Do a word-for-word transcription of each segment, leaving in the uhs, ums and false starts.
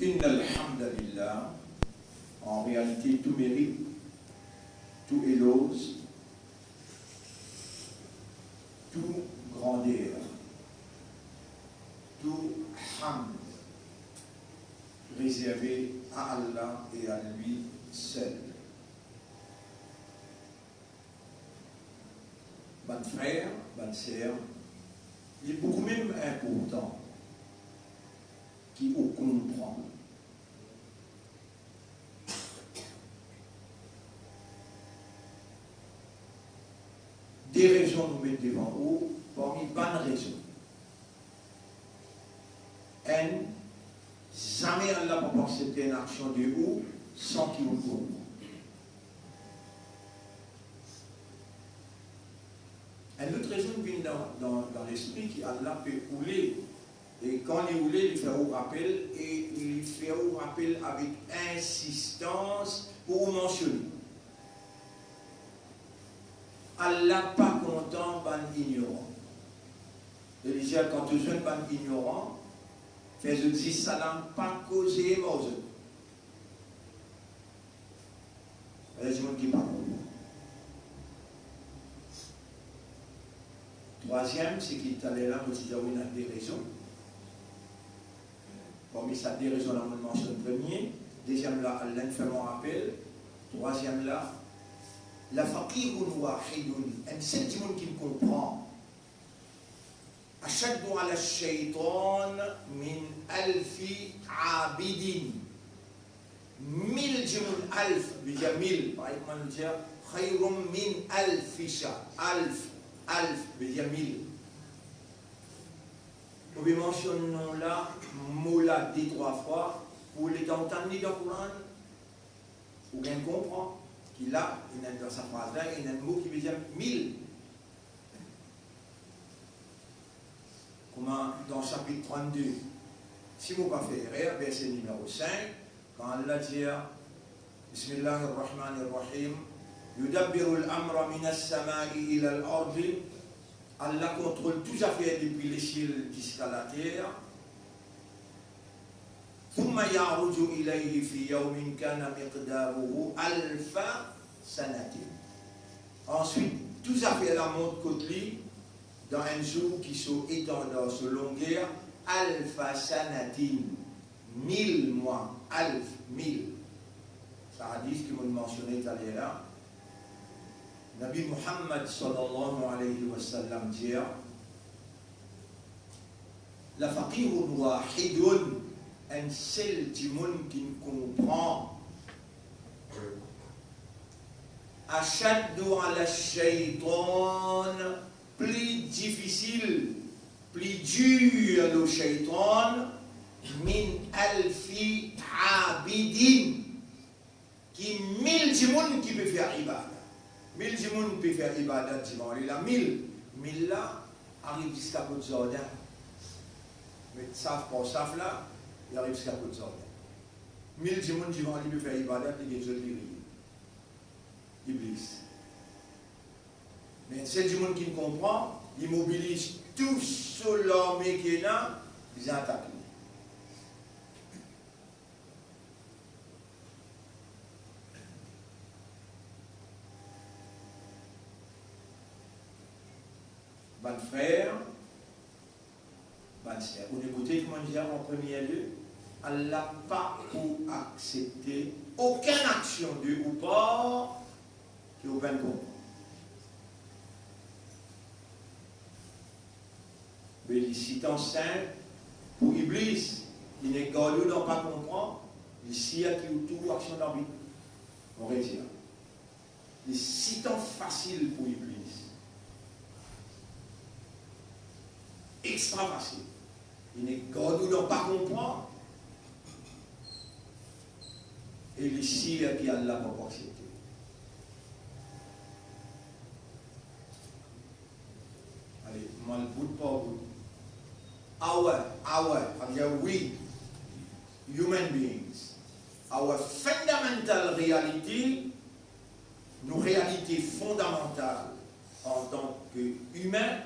إن الحمد لله, an realite, tou merit, tou eloz, tou grander, tou hamd rezerve a Allah e a li sel. Bann frer, bann ser, li boukou mem inportan ki ou konpran. De rezon nou met devan ou, parmi bann rezon. Enn, zame Allah pa pou aksepte enn aksion de ou san ki ou konpran. Enn lot rezon vinn dan, dan, dan lespri ki Allah pe oule, e kan li oule, li fer ou rapel, e li fer ou rapel avek insistans pou ou mansione. Allah pa kontan bann ignoran. E li dir, kan to zwenn bann ignoran, fer zot zis salam, pa koze ar zot. Ena dimoun ki pa konpran. Trwaziem, se ki taler la, mo ti dir ou ena de rezon. Parmi sa de rezon la, mo mansionn premie. Deziem la, Allah fer mwa rapel. Trwaziem la, la faqirun wahidun, enn sel dimoun ki konpran. Ashaddu ala shaytan min alfi abidin. Mil dimoun, alf ve dir mil. Parey kouma nou dir, khayrun min alfi sha-, alf, alf ve dir mil. Ou pe mansionn nom la, mo la de trwa fwa, pou letan ou tann li dan Koran, ou gagn konpran ki la, ena dan sa fraz la, ena enn mo ki ve dir mil. Kouma dan sapit trannde, si mo pa fer erer, verse nimero sink, kan Allah dir, Bismillahir Rahmanir Rahim, yudabbirul amra minas samai ilal ardi, Allah kontrol tou zafer depi lesiel ziska later. Thumma ya'ruju ilayhi fi yawmin kana miqdaruhu alfa sanatin. Answit, tou zafer la mont kot li dan enn zour ki so etandar, so longer, alfa sanatin, mil mwa, alf, mil. Sa hadis ki mo mansione taler la, Nabi Muhammad sallallahu alayhi wa sallam dir, la faqirun wahidun, enn sel dimoun ki konpran. Ashaddu ala shaytan, pli difisil, pli dir lor shaytan, min alfi abidin, ki mil dimoun ki pe fer ibadat. Mil dimoun pe fer ibadat divan li la, mil. Mil la ariv ziska kot zardin. Met saf par saf la, li ariv ziska kot zardin. Mil dimoun divan li pe fer ibadat, li gagn zot, li riye. Iblis. Me sel dimoun ki konpran, li mobiliz tou so larme ki ena, li atak li. Bann frer, bann ser, ou ekoute ki mo dir an premie lie, Allah pa pou aksepte okenn aksion de ou par ki ou pa'nn konpran. Me li sitan sinp pou Iblis, li nek gard ou dan pa konpran, li sir ki ou tou aksion dan bit. Mo redir, li sitan fasil pou Iblis. Extra fasil. Li nek gard ou dan pa konpran. E li sir ki Allah pa pou aksepte. Ale, mo al bout par bout. Our, our, sa ve dir we, human beings. Our fundamental reality, nou realite fondamantal antan ki imin,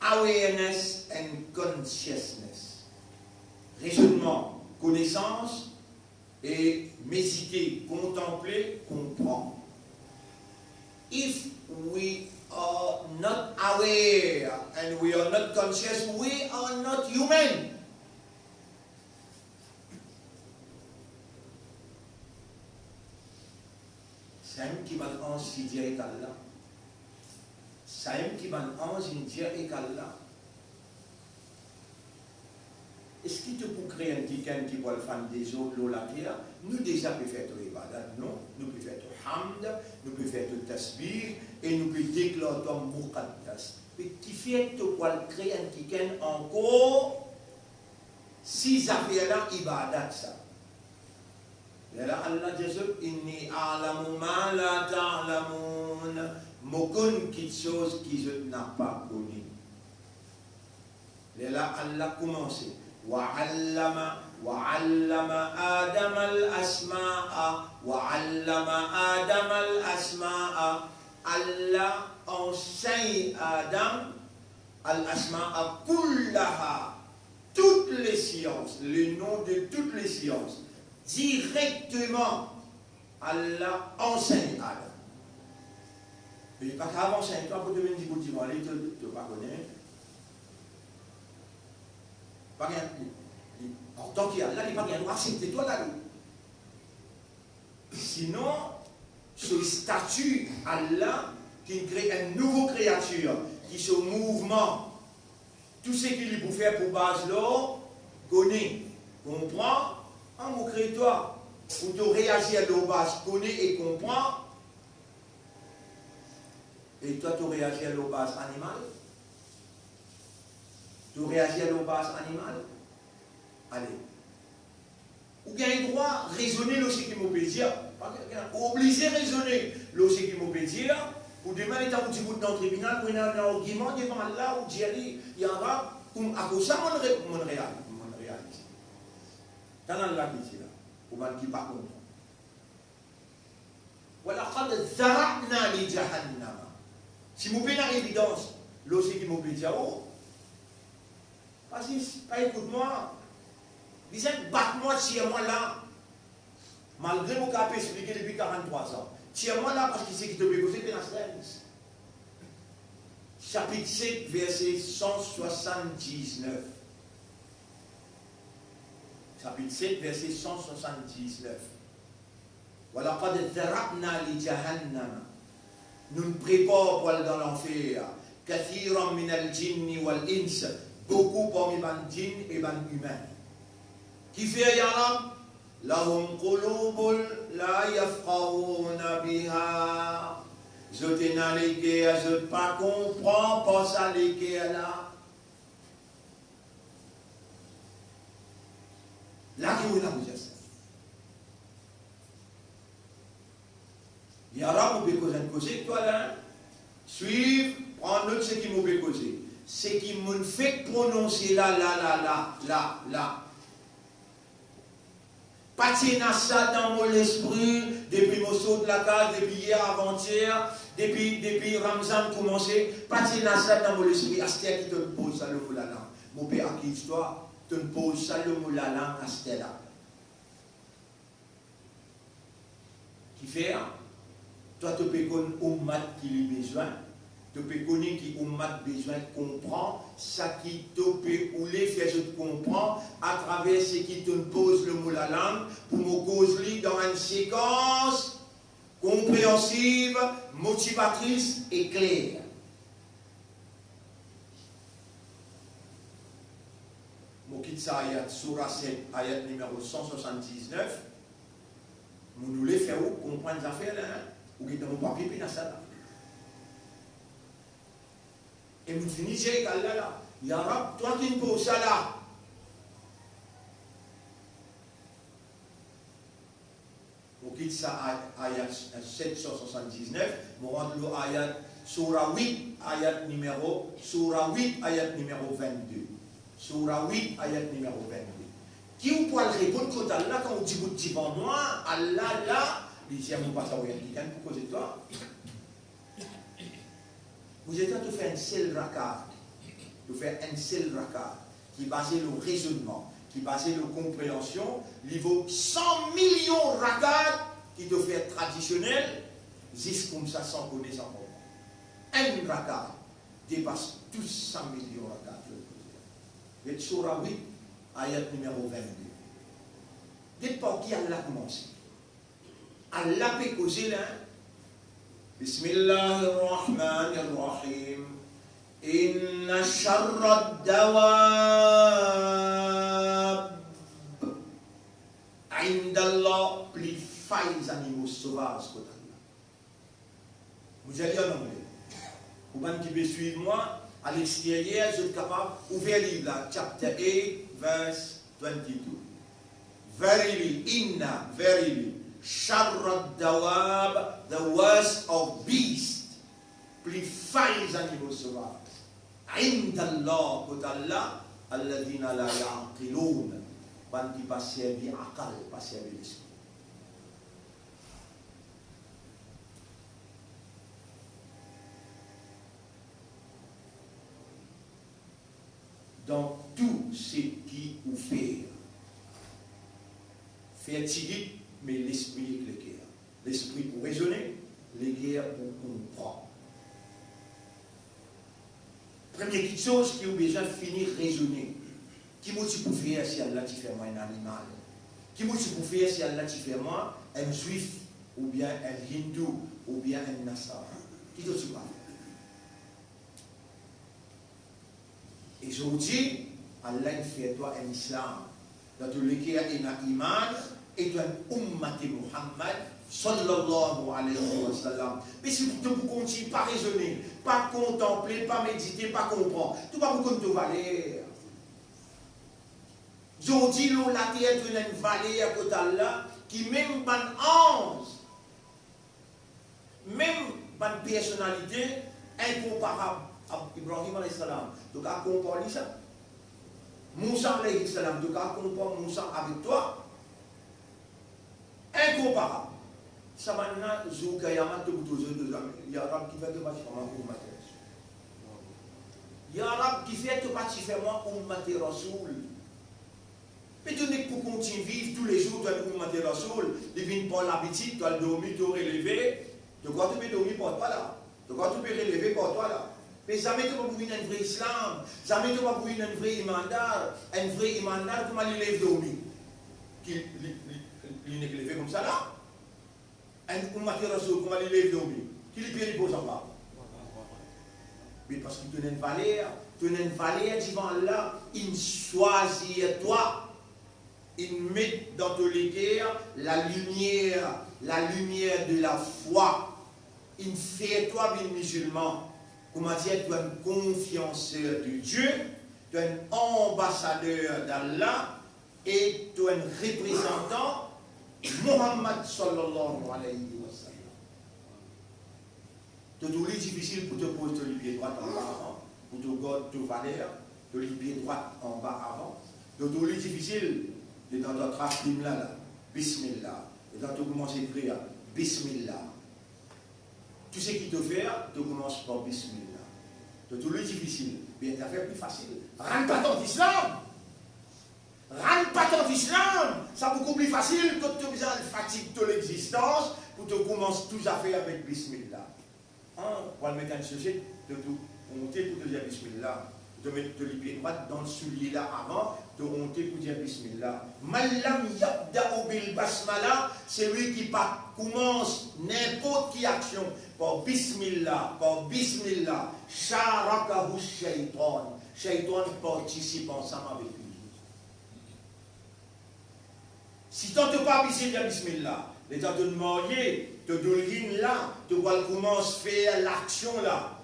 awareness and consciousness. Rezonnman, konesans e medite, kontanple, konpran. If we are not aware and we are not conscious, we are not human. Samem ki bann anz ti dir ek Allah. Samem ki bann anz inn dir ek Allah. Eski to pou kre enn kikenn ki pou al fann dezord lor later? Nou deza pe fer to ibadat, non? Nou pe fer to hamd, nou pe fer to tasbih, e nou pe deklar twa muqaddas. Me kifer to pou al kre enn kikenn ankor si zafer la ibadat sa? Lerla Allah dir zot, "Inni a'lamu ma la ta'lamun." Mo konn kitsoz ki zot napa kone. Lerla Allah koumanse, "Wa allama, wa allama Adam al-asma'a, wa allama Adam al-asma'a." Allah ansegn Adam al-asma'a kullaha, toutes les sciences, le nom de toutes les sciences, directement, Allah ansegn Adam. Me li pa kapav ansegn twa pou to vinn dibout divan li, to, to pa kone. Pa gagn, li, li, antan ki Allah, li pa gagn drwa aksepte twa la, li. Sinon, so stati Allah ki kre enn nouvo kreatir, ki so mouvman, tou seki li pou fer pou baz lor kone, konpran, an mo kre twa, pou to reazir lor baz kone e konpran, e twa to reazir lor baz animal? To reazir lor baz animal? Ale. Ou gagn drwa rezone lor seki mo pe dir. Pa gagn, ou oblize rezone lor seki mo pe dir. Pou demin letan ou dibout dan tribinal, pou ena enn argiman devan Allah, ou dir li, "Ya Rab, kouma, akoz sa mo'nn re-, mo'nn real-, mo'nn realize." Tann Allah ki dir la, pou bann ki pa konpran. "Wa laqad zara'na li jahannama." Si mo pena evidans lor seki mo pe dir, oh, pa zis, pa ekout mwa. Bizin bat mwa, tir mwa la. Malgre mo kapav explike depi karant-trwa an. Tir mwa la, parski seki to pe koze pena sans. Sapit set, verse san swasann-diznef. Sapit set, verse san swasann-diznef. "Wa laqad zara'na li jahannama." Nounn prepar pou al dan lanfer kathiran minal jinni wal ins, boukou parmi bann jinn e bann imin. Kifer, ya Rab? "Lahum qulubun la yafqahuna biha." Zot ena leker, zot pa konpran par sa leker la. La ki mo ena pou dir sa. Ya Rab, mo pe koz enn koze ek twa la, hein? Swiv, pran not seki mo pe koze. Seki mo'nn fek prononse la, la, la, la, la, la. Pa ti ena sa dan mo lespri depi mo sort lakaz, depi yer, avantier, depi, depi Ramzan koumanse, pa ti ena sa dan mo lespri. Aster ki to'nn poz sa lor mo lalang, mo pe akiz twa, to'nn poz sa lor mo lalang aster la. Kifer, twa to pe konn oummat ki li bezwin, to pe kone ki oummat bezwin konpran seki to pe oule fer zot konpran atraver seki to'nn poz lor mo lalang pou mo koz li dan enn sekans konpreansiv, motivatris e kler. Mo kit sa ayat, soura set, ayat nimero san swasann-diznef. Mo oule fer ou konpran zafer la, hein? Ou gete mo papie pena sa la. E mo fini dir ek Allah la, "Ya Rab, twa ki'nn poz sa la." Mo kit sa ay-, ayat set san swasann-diznef, mo rant lor ayat, soura wit, ayat nimero, soura wit, ayat nimero vennde. Soura wit, ayat nimero vennde. Ki ou pou al reponn kot Allah kan ou dibout divan mwa, Allah la, li dir, "Mo pa sav enn kikenn pou koz ek twa." Mo dir twa, to fer enn sel raka, to fer enn sel raka ki baze lor rezonnman, ki pase lor konpreansion, li vo san milion rakat ki to fer tradisionel, zis koumsa san kone, san konpran. Enn rakat depas tou san milion rakat lot kote. Get Soura wit, ayat nimero vennde. Get par ki Allah koumanse. Allah pe koze la, hein? Bismillahir Rahmanir Rahim. Inna sharrad dawab indallah, pli fay zanimo sovaz kot Allah. Mo dir li an angle. Pou bann ki pe swiv mwa, a lexteryer, zot kapav ouver liv la, chapter eight, verse twenty-two. Verily, inna, verily, sharrad dawab, the worst of beast, pli fay zanimo sovaz, indallah, kot Allah, alladhina la yaqilun, bann ki pa servi akal, pa servi lespri. Dan tou seki ou fer, fer tigit, me lespri ek leker. Lespri pou rezone, leker pou konpran. Premie kiksoz ki ou bizin fini rezone, ki mo ti pou fer si Allah ti fer mwa enn animal? Ki mo ti pou fer si Allah ti fer mwa enn zwif, oubien enn hindou, oubien enn nasara? Ki to ti pou fer? E zordi, Allah inn fer twa enn Islam. Dan to leker ena iman, e to enn ummate Muhammad, sallallahu alayhi wa sallam. Me si to pou kontign pa rezone, pa kontanple, pa medite, pa konpran, to pa pou konn to valer. Zordi, lor later, to ena enn valer kot Allah, ki mem bann anz, mem bann personalite inkonparab, Ibrahim alayhi salam, to kapav konpar li sa? Mousa alayhi salam, to kapav konpar Mousa avek twa? Inkonparab. Sa bann la, zour kiyamat, to pou doze, doze, ya Rab, kifer to pa ti fer mwa ummate Rasoul? Ya Rab, kifer to pa ti fer mwa ummate Rasoul? Me to nek pou kontign viv toulezour, to enn ummate Rasoul, li vinn par labitid, to al dormi, to releve, to krwar to pe dormi par twa la, to krwar to pe releve par twa la. Me zame to pa pou vinn enn vre Islam, zame to pa pou vinn enn vre imandar. Enn vre imandar, kouma li lev dormi? Ki li, li, li nek leve koumsa la? Enn ummate Rasoul, kouma li lev dormi, ki lipie li poz anba? Me parski to ena enn valer, to ena enn valer divan Allah, inn swazir twa, inn met dan to leker lalimier, lalimier de lafwa, inn fer twa vinn mizilman. Kouma dir, to enn konfianser de Dieu, to enn anbasader d'Allah, e to enn reprezantan Muhammad sallallahu alayhi wa sallam. To trouv li difisil pou to poz to lipie drwat anba avan, pou to gard to valer, to lipie drwat anba avan? To trouv li difisil? Letan to atrap plim la, la, bismillah. Letan to koumans ekrir, bismillah. Tou seki to fer, to koumans par bismillah. To trouv li difisil? Bien, zafer pli fasil. Rann pa tant Islam. Rann pa tant Islam, sa boukou pli fasil, kot to bizin al fatig to lexistans pou to koumans tou zafer avek bismillah. An, pou al met enn soset, to, to onte pou to dir bismillah. To met to lipie drwat dan soulie la avan, to onte pou dir bismillah. Man lam yabda bil basmala, selwi ki pa koumans ninport ki aksion par bismillah, par bismillah, sharakahu shaytan, shaytan partisip ansam avek li. Sitan to pa abitie dir bismillah, letan to marye, to doulhin la, to pou al koumans fer laksion la.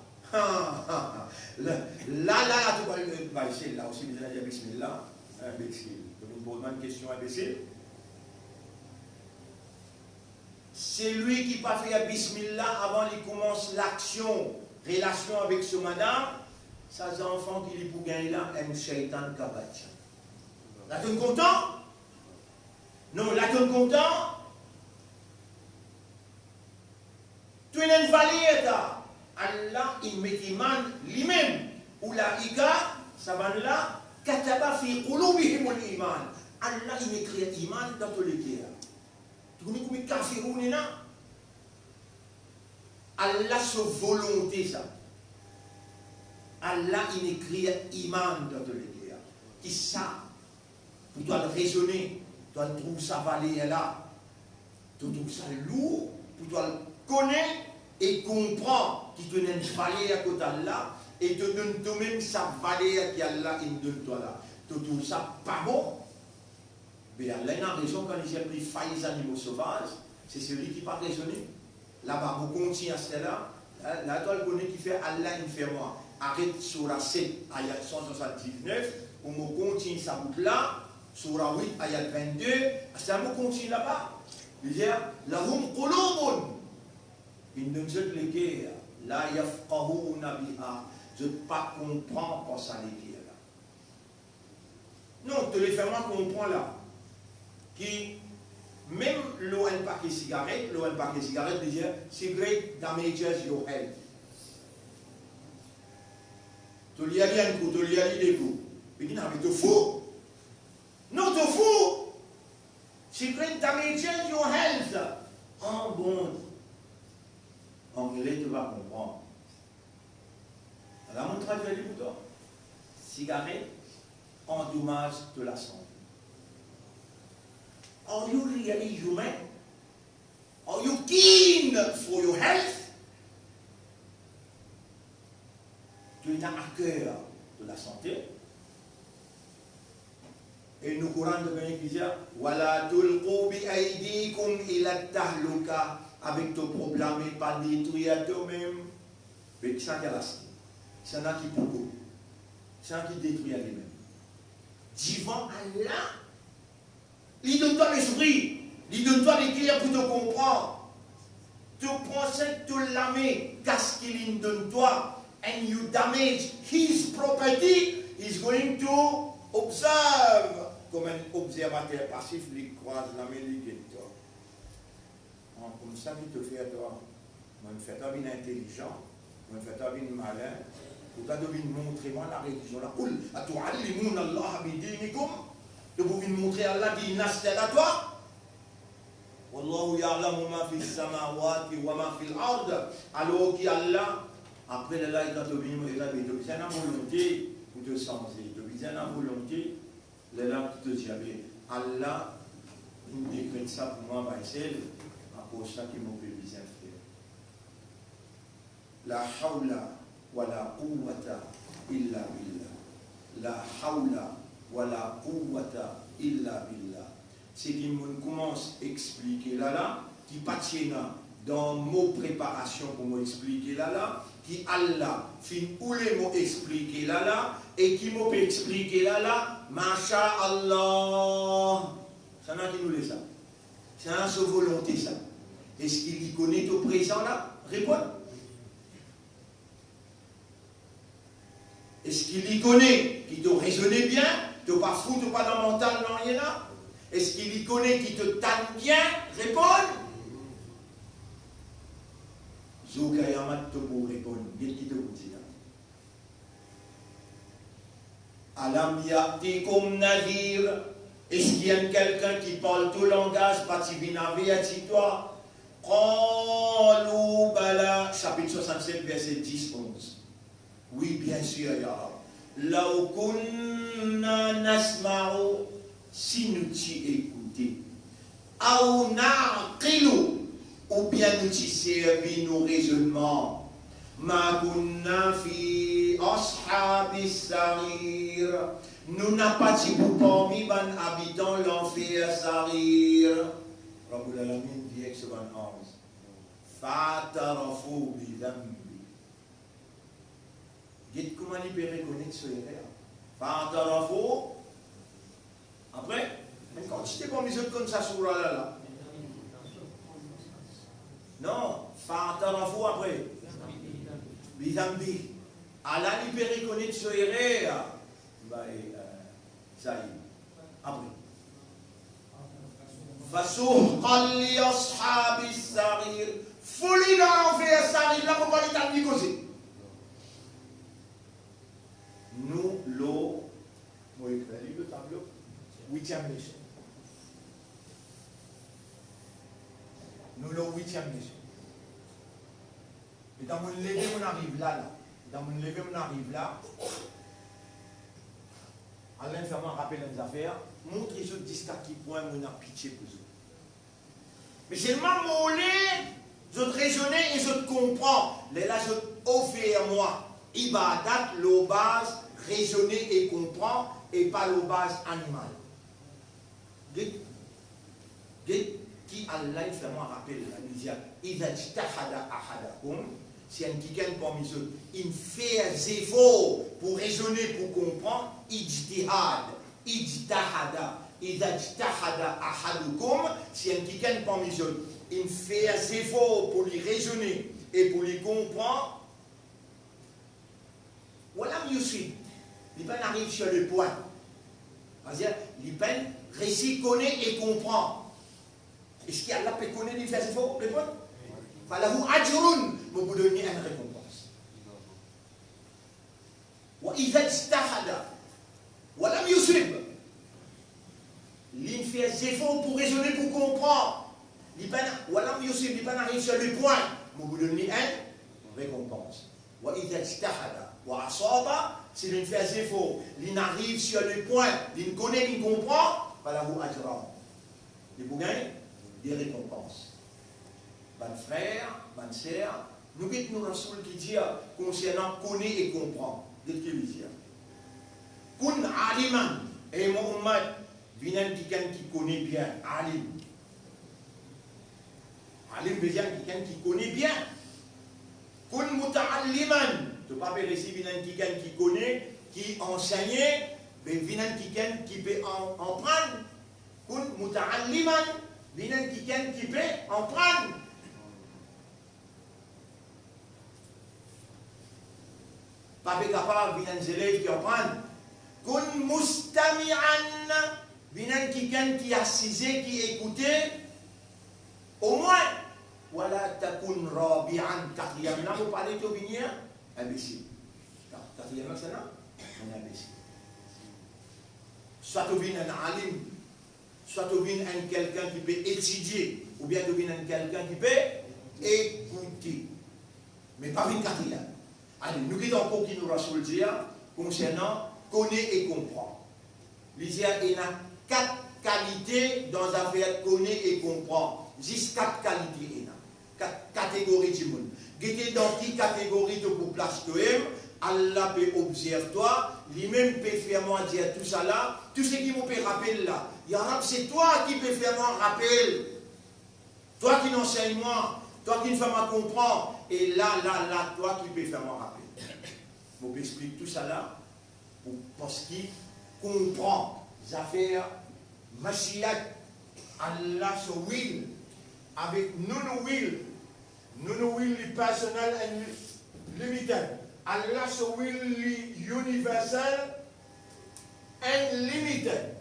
La, la, la, la, to pou al, eh, bay, se la osi bizin dir bismillah. Inbesil. To pou poz mwa enn kestion, inbesil. Selwi ki pa fer bismillah avan li koumans laksion, relasion avek so madam, sa zanfan ki li pou gagn la, enn shaytan kabacha. La to'nn kontan? Non, la to'nn kontan? To ena enn valer ta. Allah inn met iman limem. Ulaika, sa bann la, kataba fi qulubihimul iman. Allah inn ekrir iman dan to leker. To kone konbien kafir ou ena? Allah so volonte sa. Allah inn ekrir iman dan to leker. Kisa? Pou to al rezone, to al trouv sa valer la, to trouv sa lour, pou to al kone e konpran ki to ena enn valer kot Allah, e to donn tomem sa valer ki Allah inn donn twa la. To trouv sa pa bon? Be Allah ena rezon kan li dir, pli fay zanimo sovaz, se seli ki pa rezone. Laba, mo kontign aster la, la, la to al kone kifer Allah inn fer mwa aret soura set, ayat san swasanndiznef, pou mo kontign sa bout la, soura wit, ayat vennde, aster mo kontign laba. Li dir, lahum qulubun, inn donn zot leker, la yafqahuna biha, zot pa konpran par sa leker la. Non, to le fer mwa konpran la, ki mem lor enn pake sigaret, lor enn pake sigaret, li dir, cigarette damages your health. To lir li enn kou, to lir li de kou. Li dir, non, me to fou. Non, to fou. Cigarette damages your health. Ah bon. Angle, to pa konpran. La, mo tradwir li pou twa. Sigaret andomaz to lasante. Are you really human? Are you keen for your health? To ena aker to lasante? E nou Koran to kone ki dir, wala tulqu bi aydikum ila tahluka, avek to prop lame pa detrir tomem. Me kisa ki al aste? Kisannla ki pou kout? Kisannla ki detrir limem? Divan Allah, li donn twa lespri, li donn twa leker pou to konpran. To pran sa to lame, gaspiy li donn twa, and you damage his property, he's going to observe, kouma enn obzervater pasif, li krwaz lame, li get twa. An, koumsa ki to fer twa, mo'nn fer twa vinn intelizan, mo'nn fer twa vinn malin, pou twa to vinn montre mwa larelizion la. Qul atuallimuna Allaha bidinikum, to pou vinn montre Allah din aster la twa? Wallahu ya'lamu ma fis samawati wa ma fil ard. Alor ki Allah, apre lerla, kan to vinn, to bizin ena volonte pou to sanze, to bizin ena volonte. Lerla ki to dir, be, Allah inn dekret sa pou mwa, bann sel, akoz sa ki mo pe bizin fer. La hawla wala quwwata illa billah. La hawla wala quwwata illa billah. Seki mo'nn koumans explike la la, ki pa ti ena dan mo preparasion pou mo explike la la, ki Allah finn oule mo explike la la, e ki mo pe explike la la, masha Allah. Sa ena ki nou le sa. Sa ena so volonte sa. Eski li kone to prezan la? Reponn. Eski li kone ki to rezone bien, to pa fou, to pa dan mantal nanye la? Eski li kone ki to tann bien? Reponn. Zour Kiyamat to pou reponn. Get ki to pou dir la. Alam ya'tikum nadhir, eski enn kelkenn ki parl to langaz pa ti vinn averti twa? Qalu bala, sapit swasannset, verse dis, onz. Wi, bien sir, ya Rab. Law kunna nasma'u, si nou ti ekoute. Aw na'qilu, oubien nou ti servi nou rezonnman. Ma kunna fi ashabis sa'ir. Nou napa ti pou parmi bann abitan lanfer Sair. Rabbul Alamin dir ek so bann anz. Fa'tarafu bi dhanbi. Get kouma li pe rekonet so erer. Fa'tarafu. Apre, enn kantite parmi zot konn sa soura la la. Non, fa'tarafu apre. Bi dhanbi. Ala li pe rekonet so erer. Ba, e, euh, sa li. Apre. Fasuhqan li ashabis sa'ir. Foule dan lanfer Sair la, pou pa li tann li koze. Nou lor, mo ekrir li lor tablo. Witiem leson. Nou lor witiem leson. Letan mo'nn leve, mo'nn ariv la, la. Letan mo'nn leve, mo'nn ariv la. Al inn fer mwa rapel enn zafer, montre zot ziska ki pwin mo ena pitie pou zot. Me selman mo le zot rezone e zot konpran. Lerla zot ofer mwa ibadat lor baz rezone e konpran e pa lor baz animal. Get, get ki Allah inn fer mwa rapel la, li dir, "Iza ijtahada ahadukum", si enn kikenn parmi zot inn fer zefor pou rezone, pou konpran, ijtihad, ijtahada, iza ijtahada ahadukum, si enn kikenn parmi zot inn fer zefor pou li rezone e pou li konpran, wa lam yusib, li pa'nn ariv sur le point. Savedir, li pa'nn resi kone e konpran. Eski Allah pe kone li fer zefor? Reponn. Falahu ajrun, mo pou donn li enn rekonpans. Wa iza ijtahada, wa lam yusib. Li fer zefor pou rezone, pou konpran. Li pa'nn, wa lam yusib, li pa'nn ariv sur le point. Mo pou donn li enn rekonpans. Wa iza ijtahada wa asaba, si li fer zefor, li ariv sur le point, li kone, li konpran, falahu ajran. Li pou gagn de rekonpans. Bann frer, bann ser, nou get nou Rasoul ki dir konsernan kone e konpran. Get ki li dir. Kun aliman, ey mo oumat, vinn enn kikenn ki kone bien, alim. Alim vedir kikenn ki kone bien. Kun mutaalliman, to pa pe resi vinn enn kikenn ki kone, ki ansegne, me vinn enn kikenn ki pe an-, aprann. Kun mutaalliman, vinn enn kikenn ki pe aprann. Pa pe kapav vinn enn zelev ki aprann. Kun mustamian, vinn enn kikenn ki asize, ki ekoute, omwin. Wala takun rabian, katriem la, mo pale to vinn enn inbesil. Ka-, katriem la, sa la, enn inbesil. Swa to vinn enn alim, swa to vinn enn kelkenn ki pe etidie, oubien to vinn enn kelkenn ki pe ekoute. Me pa vinn katriem. Ale, nou get ankor ki nou Rasoul dir konsernan kone e konpran. Li dir ena kat kalite dan zafer kone e konpran. Zis kat kalite ena. Kat kategori dimoun. Gete dan ki kategori to pou plas twa, Allah pe obzerv twa, limem pe fer mwa dir tousala, tou seki mo pe rapel la, ya Rab, se twa ki pe fer mwa rapel. Twa ki ansegn mwa, twa ki fer mwa konpran, e la, la, la, twa ki pe fer mwa rapel. Mo pe explik tousala pou, parski konpran zafer mashiat, Allah so will, avek nou, nou will, nou, nou will li personal and limited. Allah so will li universal and limited.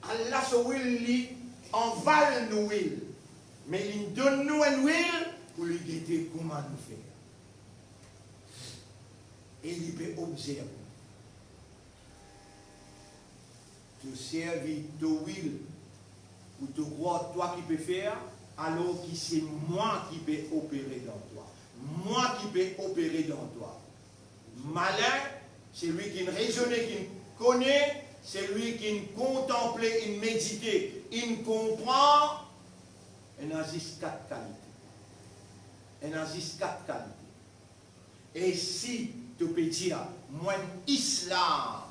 Allah so will li anval nou will. Me li donn nou enn will pou li gete kouma nou fer. E li pe obzerv. To servi to will pou to krwar twa ki pe fer, alor ki se mwa ki pe opere dan twa. Mwa ki pe opere dan twa. Malin, selwi ki rezone, ki kone, selwi ki kontanple, ki medite, ki konpran. Ena zis kat kalite. Ena zis kat kalite. E si to pe dir, mwa enn Islam,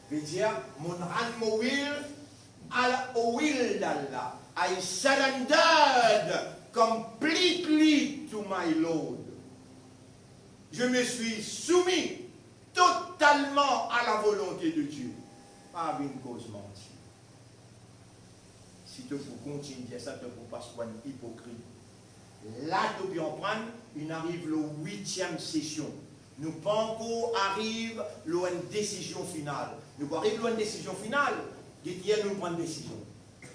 vedir, mo rann mo will al o will d'Allah. I surrendered completely to my Lord. Je me suis soumis totalement à la volonté de Dieu. Pa vinn koz manti. Si to pou kontign dir sa, to pou pas pou enn ipokrit. La to pe aprann, inn ariv lor witiem sesion. Nou pankor ariv lor enn desizion final. Nou pou ariv lor enn desizion final, depi yer nou pran desizion.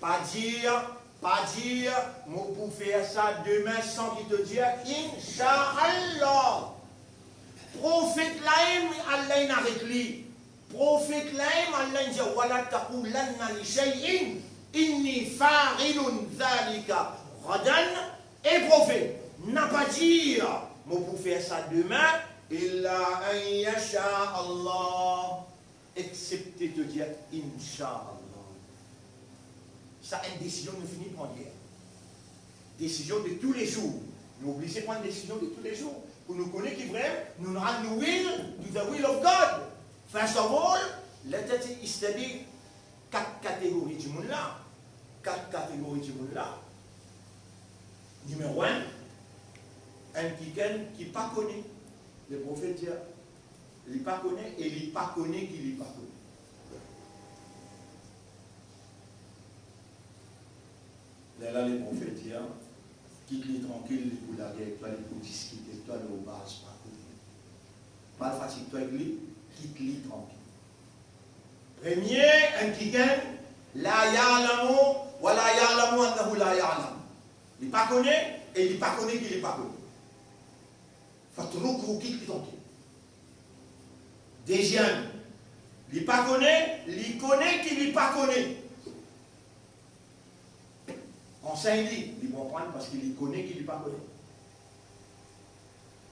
Pa dir, pa dir, mo pou fer sa demin san ki to dir, Inshallah. Profet la mem, Allah inn aret li. Profet la, Allah inn dir, "Wala taqulanna li shay'in inni fa'ilun dhalika ghadan." E profet, napa dir, "Mo pou fer sa demin, illa an yasha Allah." Excepte to dir, "Inshallah." Sa enn desizion nou fini pran yer. Desizion de tou le zour. Nou oblize pran desizion de tou le zour. Pou nou kone ki vremem, nou, nou will to the will of God. First of all, let us study kat kategori dimoun la. Kat kategori dimoun la. Nimero enn, enn kikenn ki pa kone. Le profet dir, li pa kone e li pa kone ki li pa kone. Lerla le profet dir, "Kit li trankil, li pou lager ek twa, li pou diskit ek twa lor baz pa kone. Pa fatig twa ek li, kit li trankil." Premie, enn kikenn, la ya'lamu, wa la ya'lamu annahu la ya'lam. Li pa kone, e li pa kone ki li pa kone. Fatrukhu, kit li trankil. Deziem, li pa kone, li kone ki li pa kone. Ansegn li, li pou aprann parski li kone ki li pa kone.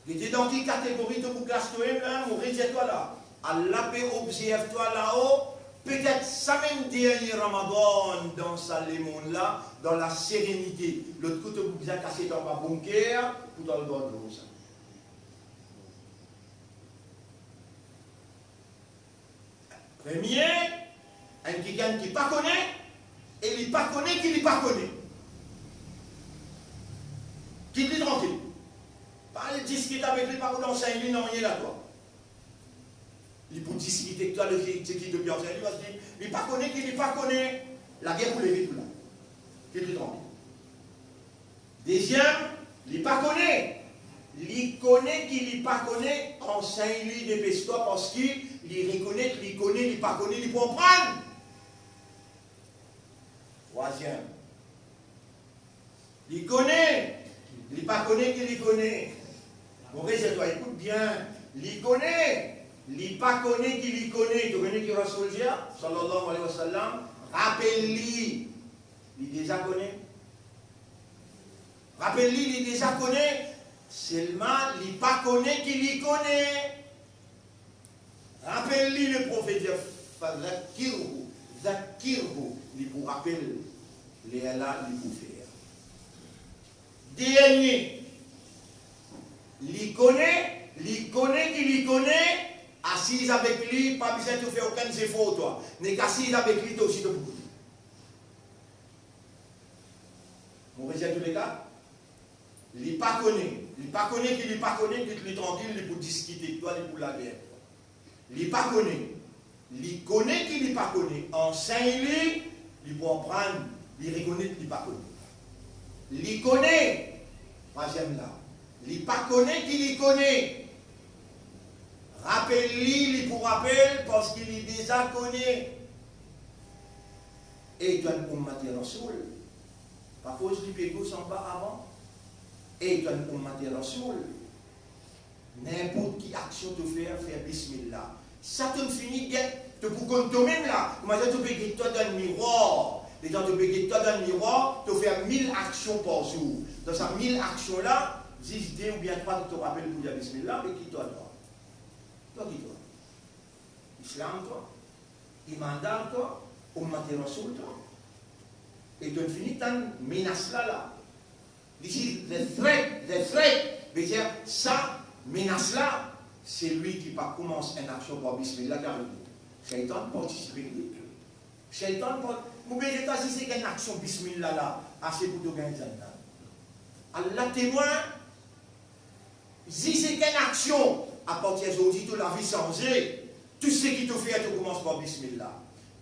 Gete dan ki kategori to pou klas twa-mem la, mo rezet twa la. Allah pe observ twa lao, petet samem dernie Ramadan dan sa lemond la, dan laserenite. Lot kout to pou bizin kasiet anba bonker, pou to al gard lor sa. Premie, enn kikenn ki pa kone, e li pa kone ki li pa kone. Kit li trankil. Pa al diskit avek li, pa pou ansegn li nanye la twa. Li pou diskit ek twa de ki, de ki to pe ansegn li, parski li pa kone ki li pa kone. Lager pou leve pou la. Kit li trankil. Deziem, li pa kone. Li kone ki li pa kone, ansegn li, depes twa, parski li rekonet li kone, li pa kone, li pou aprann. Trwaziem, li kone, li pa kone ki li kone. Mo rezet twa, ekout bien. Li kone, li pa kone ki li kone. To kone ki Rasoul dir, sallallahu alayhi wa sallam, rapel li. Li deza kone. Rapel li, li deza kone, selman li pa kone ki li kone. Rapel li, le profet dir, "Fadhakkirhu, dhakkirhu," li pou rapel, lerla li pou fer. Dernie, li kone, li kone ki li kone, asiz avek li, pa bizin to fer okenn zefor twa. Nek asiz avek li, to osi to pou kone. Mo rezet tou le ka, li pa kone, li pa kone ki li pa kone, kit li trankil, li pou diskit ek twa, li pou lager ek twa. Li pa kone, li kone ki li pa kone, ansegn li, li pou aprann, li rekonet li pa kone. Li kone, trwaziem la, li pa kone ki li kone. Rapel li, li pou rapel, parski li deza kone. E to enn oummat Rasoul, pa koz li pe gos anba avan. E to enn oummat Rasoul, ninport ki aksion to fer, fer bismillah. Sa to fini get, to pou konn tomem la. Kouma dir to pe get twa dan mirwar. Letan to pe get twa dan mirwar, to fer mil aksion par zour. Dan sa mil aksion la, zis de oubien trwa ki to rapel pou dir bismillah, me ki twa, twa? Twa ki twa? Islam twa? Imandar twa? Oummat Rasoul twa? E to fini tann menas la la. This is the threat, the threat. Vedir, sa menas la, selwi ki pa koumans enn aksion par bismillah, ki arive? Shaytan partisipe li. Shaytan pa, mo pe dir twa, zis ek enn aksion bismillah la, ase pou to gagn Jannat. Allah temwin, zis ek enn aksion, apartir zordi to lavi sanze, tou seki to fer, to koumans par bismillah.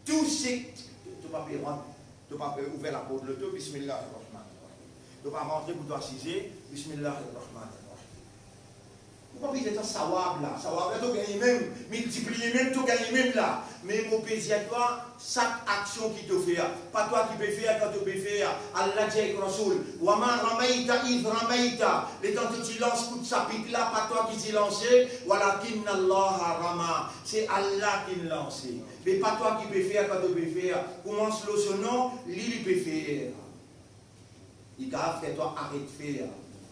Tou se, to pa pe rant, to pa pe ouver laport loto, bismillahir rahmanir rahim. To pa rantre pou to asize, bismillahir rahmanir rahim. Mo pa pe dir twa sawab la, sawab la to gagne mem, miltipliye mem, to gagne mem la. Me mo pe dir twa, sak aksion ki to fer, pa twa ki pe fer kan to pe fer. Allah dir ek Rasoul, "Wa ma ramayta idh ramayta." Letan to ti lans kout sa pik la, pa twa ki ti lanse, "walakinna Allaha rama." Se Allah ki lanse. Me pa twa ki pe fer kan to pe fer. Koumans lor so non, li, li pe fer. Li kapav fer twa aret fer.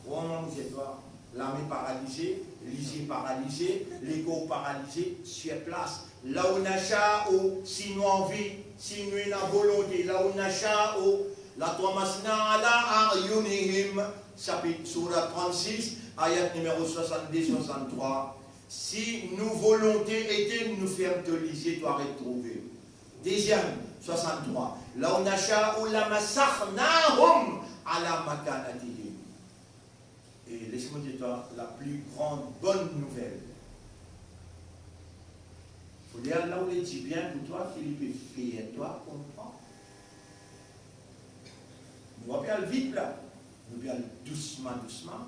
Kouma mo dir twa, lame paralize, lizie paralize, lekor paralize, sir plas. Law nasha'u, si nou anvi, si nou ena volonte, law nasha'u latmassna ala a'yunihim, sapit, sourat trannsis, ayat nimero swasannde, swasanntrwa. Si nou volonte ete, nou ferm to lizie, to aret trouve. Deziem, swasanntrwa. Law nasha'u lamassakhnahum ala makanatihim. E les mo dir twa la pli gran bonn nouvel. Fode Allah oule dibien pou twa, ki li pe fer twa konpran. Nou pa pe al vit la, nou pe al dousman, dousman.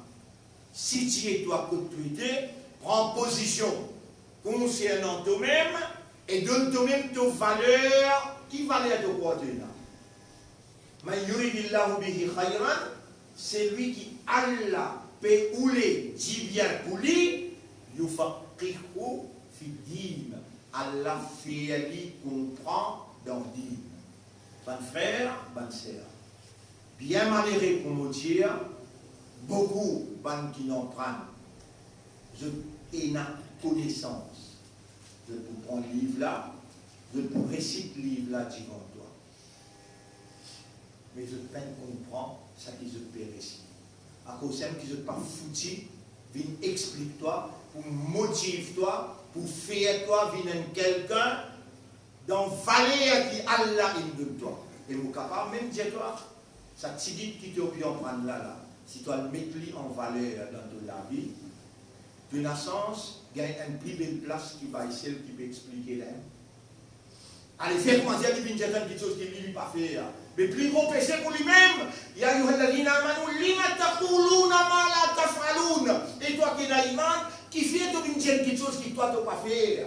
Sitiye twa kot to ete, pran pozision konsernan tomem e donn tomem to valer. Ki valer to krwar to ena? Man yuridillahu bihi khayran, selwi ki Allah pe oule dibien pou li, yufaqqihhu fid-din, Allah fer li konpran dan din. Bann frer, bann ser, bien malere pou mo dir, boukou bann ki inn aprann, zot ena konesans, zot pou pran liv la, zot pou resit liv la divan twa. Me zot pa'nn konpran seki zot pe resit. Akoz seki zot pa fouti vinn explik twa, pou motiv twa, pou fer twa vinn enn kelkenn dan valer ki Allah inn donn twa. E mo kapav mem dir twa, sa tigit ki to pe aprann la la, si to al met li an valer dan to lavi, to ena sans gagn enn pli bel plas ki bann sel ki pe explike la. Ale, fer kouma si li vinn dir enn kiksoz ki li, li pa fer. Me pli gran pese pou limem. Ya ayyuhalladhina amanu lima taquluna ma la taf'alun. E twa ki ena iman, kifer to vinn dir enn kiksoz ki twa to pa fer?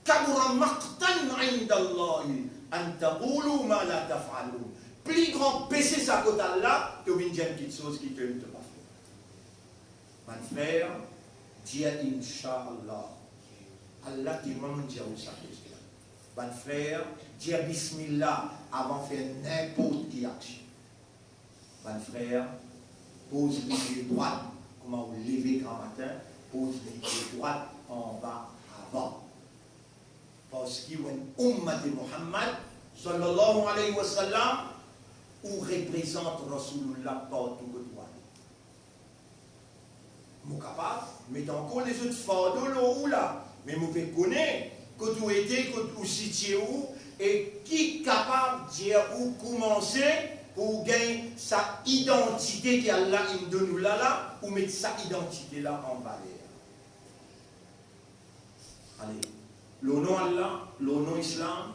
Kabura maqtan indallahi an taqulu ma la taf'alun. Pli gran pese sa kot Allah, to vinn dir enn kiksoz ki to, to pa fer. Bann frer, dir inshallah. Allah temwann dir ou sa kiksoz. Bann frer, dir bismillah avan fer ninport ki aksion. Bann frer, poz lipie drwat kouma ou leve gramatin, poz lipie drwat anba avan. Parski ou enn ummat Muhammad, sallallahu alayhi wa sallam, ou reprezant Rasoulillah partou kot ou ale. Mo kapav met ankor lezot fardo lor ou la, me mo pe kone kot ou ete, kot ou sitie ou, e ki kapav dir ou koumanse pou ou gagn sa idantite ki Allah inn donn ou la la, ou met sa idantite la an valer. Ale, lor non Allah, lor non Islam,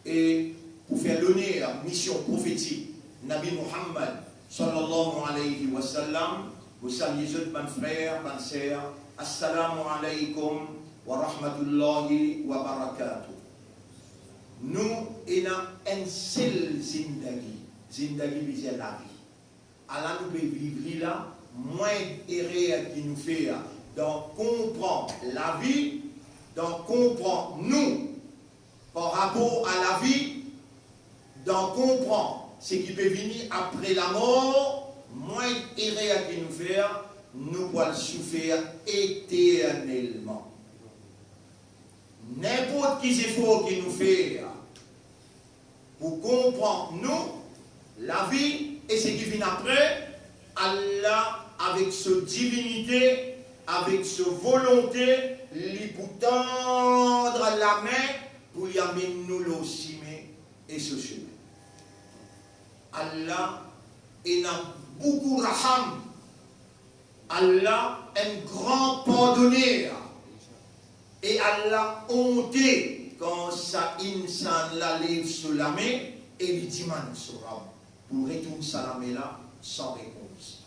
e pou fer loner mision profetik Nabi Muhammad, sallallahu alayhi wa sallam, mo salie zot bann frer, bann ser, assalamu alaykum wa rahmatullahi wa barakatuh. Nou ena enn sel zindagi, zindagi vedir lavi. Ala nou pe viv li la, mwin erer ki nou fer dan konpran lavi, dan konpran nou par rapor a lavi, dan konpran seki pe vini apre lamor, mwin erer ki nou fer, nou pou al soufer eternelman. Ninport ki zefor ki nou fer pou konpran nou, lavi e seki vinn apre, Allah, avek so divinite, avek so volonte, li pou tann lame pou li amenn nou lor sime e so sime. Allah ena boukou raham. Allah enn gran pardoner. E Allah onte kan sa insaan la lev so lame e li dimann so Rab pou retourn sa lame la san repons.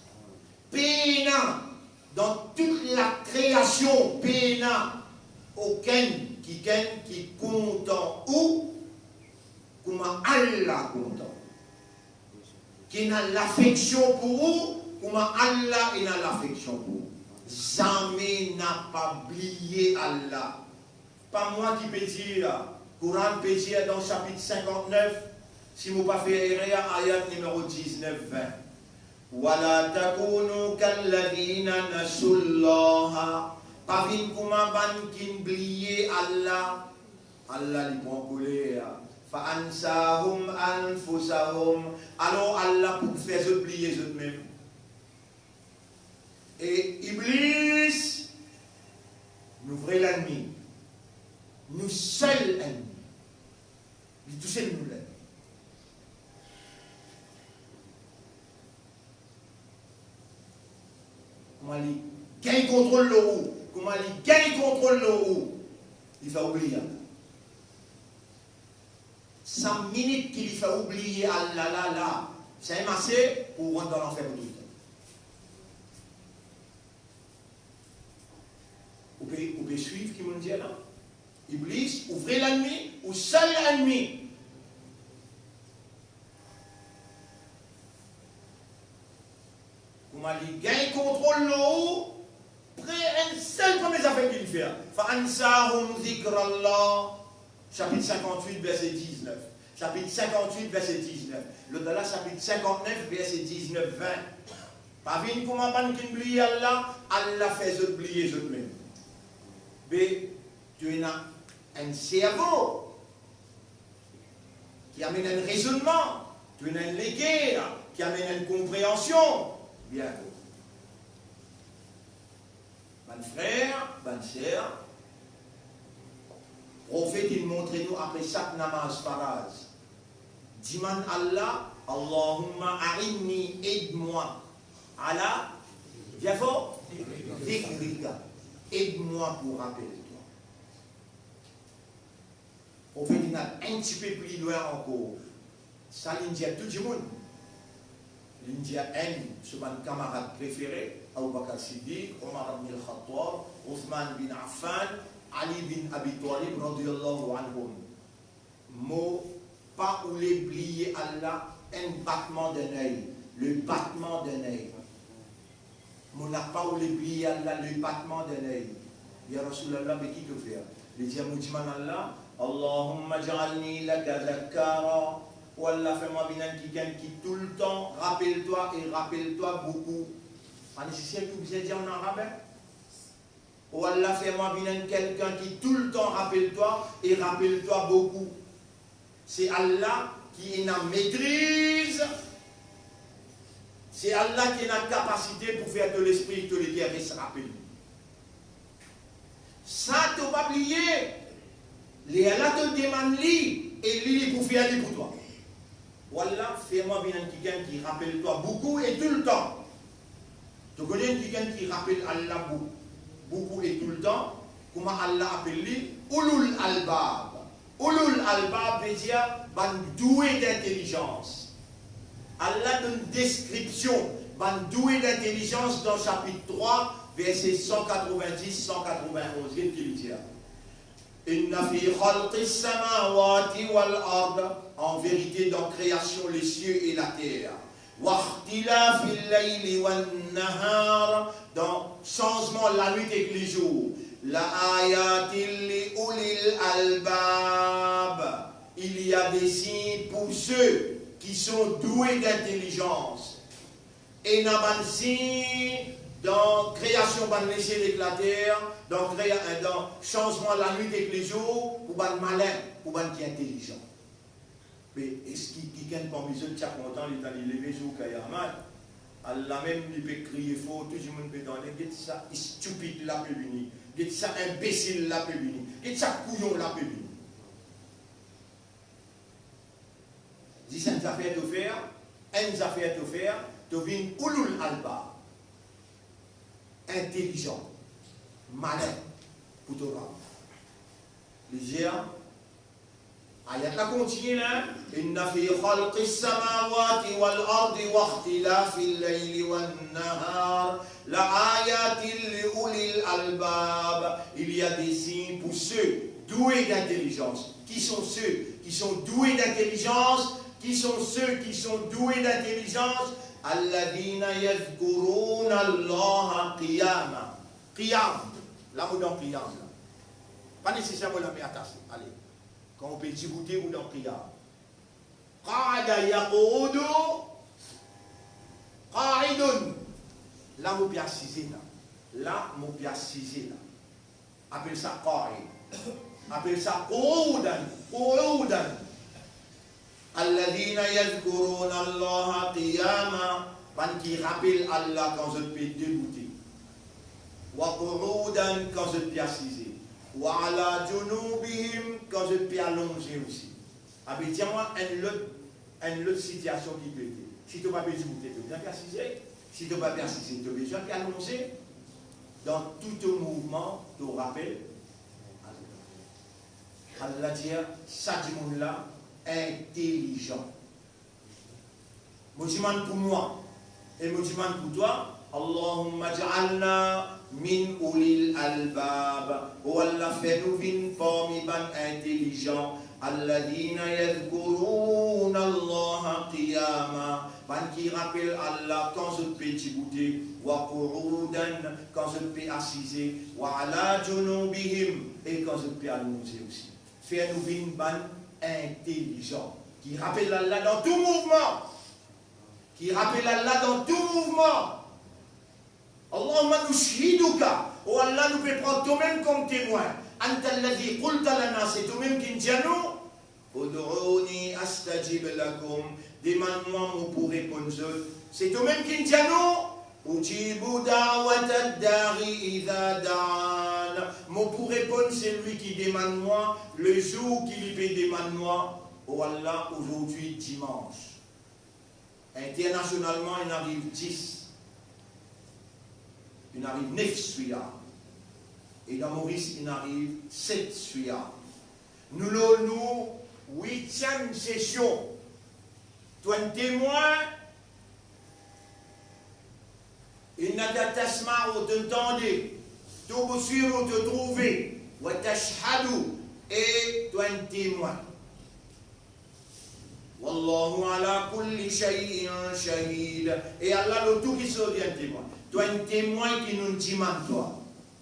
Pena Dan tou lakreasion, pena okenn kikenn ki kontan ou kouma Allah kontan. Ki ena lafeksion pou ou kouma Allah ena lafeksion pou ou. Zame napa bliye Allah. Pa mwa ki pe dir, Koran pe dir dan sapit sinkant-nef, si mo pa fer erer, ayat nimero diznef, vin, "Wala takunu kalladhina nasullaha." Pa vinn kouma bann kinn bliye Allah. Allah li pran koler. "Fa ansahum anfusahum." Alor Allah pou fer zot bliye zotmem. E Iblis, nou vre lennmi, nou sel lennmi, li tousel nou lennmi. Kouma li gagn kontrol lor ou, kouma li gagn kontrol lor ou, li fer ou bliye Allah. Sa minit ki li fer ou bliye Allah la, la, sa inn ase pou ou rant dan lanfer pou toultan. Ou pe, ou pe swiv ki mo dir la? Iblis, ou vre lennmi, ou sel lennmi. Kouma li gagn kontrol lor ou, pre enn sel premie zafer ki li fer, "Fa ansahum zikrallah." Sapit sinkant-wit, verse diznef. Sapit sinkant-wit, verse diznef. Lot la, sapit sinkant-nef, verse diznef, vin. Pa vinn kouma bann kinn bliye Allah, Allah fer zot bliye zotmem. Be, to ena enn servo ki amenn enn rezonnman, to ena enn leker ki amenn enn konpreansion. Bien bon. Bann frer, bann ser, Profet inn montre nou apre sak namaz faraz, dimann Allah, "Allahumma a'inni, aide-moi, ala", dir for, "zikrika", aide-moi pou rapel twa. Profet inn al enn tipe pli lwin ankor. Sa linn dir tou dimoun. Linn dir enn so bann kamarad prefere, Abu Bakr Siddiq, Omar ibn al-Khattab, Ousman bin Affan, Ali bin Abi Talib, radiyallahu anhum. Mo pa oule bliye Allah enn batman d'enn ey, le battement d'un œil. Mo napa oule bliye Allah le battement d'un œil. Ya Rasoulullah, be ki to fer? Li dir, mo dimann Allah, "Allahumma ij'alni laka dhakkara." O Allah, fer mwa vinn enn kikenn ki toultan rapel twa e rapel twa boukou. Pa neseser ki oblize dir an arab, hein? O Allah, fer mwa vinn enn kikenn ki toultan rapel twa e rapel twa boukou. Se Allah ki ena metriz, se Allah ki ena kapasite pou fer to lespri, to leker res rapel li. Sa to pa bliye, lerla to demann li, e li, li pou fer li pou twa. O Allah, fer mwa vinn enn kikenn ki rapel twa boukou e toultan. To kone enn kikenn ki rapel Allah bou-, boukou e toultan, kouma Allah apel li? Ulul albab. Ulul albab ve dir bann doue dintelizans. Allah donn deskripsion bann doue dintelizans dan sapit trwa, verse san katrovin-dis, san katrovin-onz. Get ki li dir. Inna fi khalqis samawati wal ard, en vérité, dans création les cieux et la terre, wa ikhtilafil layli wan nahar, dans changement la nuit et le jour, la ayatin li ulil albab, il y a des signes pour ceux qui sont doués d'intelligence. Ena bann sign dan kreasion bann lesiel ek later, dan krea-, dan sanzman lanwit ek lezour, pou bann malin, pou bann ki intelizan. Me eski kikenn parmi zot ti a kontan letan li leve zour Kiyamat? Allah mem li pe kriye for, tou dimoun pe tande, "Get sa stupid la pe vini, get sa inbesil la pe vini, get sa kouyon la pe vini." Zis enn zafer to fer, enn zafer to fer, to vinn ulul albab, intelizan, malin pou to Rab. Li dir, Ayat la kontigne la, inna fi khalqis samawati wal ardi wa ikhtilafil layli wan nahar la ayatin li ulil albab. Il y a des signes pour ceux doués d'intelligence. Qui sont ceux qui sont doués d'intelligence? Qui sont ceux qui sont doués d'intelligence? Alladhina yadhkuruna Allaha qiyama. Qiyam. La mo dan qiyam la. Pa neseser mo lame atase. Ale. Kan ou pe diboute ou dan qiyam. Qa'ada yaqudu, qa'idun. La mo pe asize la. La mo pe asize la. Apel sa qa'id. Apel sa qu'udan, qu'udan. Alladhina yadhkuruna Allaha qiyama, bann ki rapel Allah kan zot pe diboute. Wa qu'udan, kan zot pe asize. Wa ala junubihim, kan zot pe alonze osi. Abe, dir mwa enn lot, enn lot sitiasion ki pe ete. Si to pa pe diboute, to bizin pe asize. Si to pa pe asize, to bizin pe alonze. Dan tou to mouvman, to rapel Allah. Allah dir, sa dimoun la intelizan. Mo dimann pou mwa, e mo dimann pou twa, Allahumma ij'alna min ulil albab. O Allah, fer nou vinn parmi bann intelizan. Alladhina yadhkuruna Allaha qiyama. Bann ki rapel Allah kan zot pe diboute, wa qu'udan, kan zot pe asize, wa ala junubihim, e kan zot pe alonze osi. Fer nou vinn bann intelizan, ki rapel Allah dan tou mouvman, ki rapel Allah dan tou mouvman. Allahumma nushhiduka, o Allah, nou pe pran tomem kom temwin. Anta alladhi qulta lana, se tomem ki'nn dir nou, ud'uni astajib lakum, demann mwa, mo pou reponn zot. Se tomem ki'nn dir nou, ujibu da'watad da'i idha da'an, mo pou reponn selwi ki demann mwa, lezour ki li pe demann mwa. O Allah, azordi dimans. Internasionalman, inn ariv dis, inn ariv nef swiya. E dan Moris, inn ariv set swiya. Nou lor nou witiem sesion. To enn temwin, innaka tasma'u, to'nn tande, tubsiru, to trouve, wa tashhadu, e to enn temwin. Wallahu ala kulli shay'in shahid. E Allah lor tou kiksoz li enn temwin. To enn temwin ki nou dimann twa.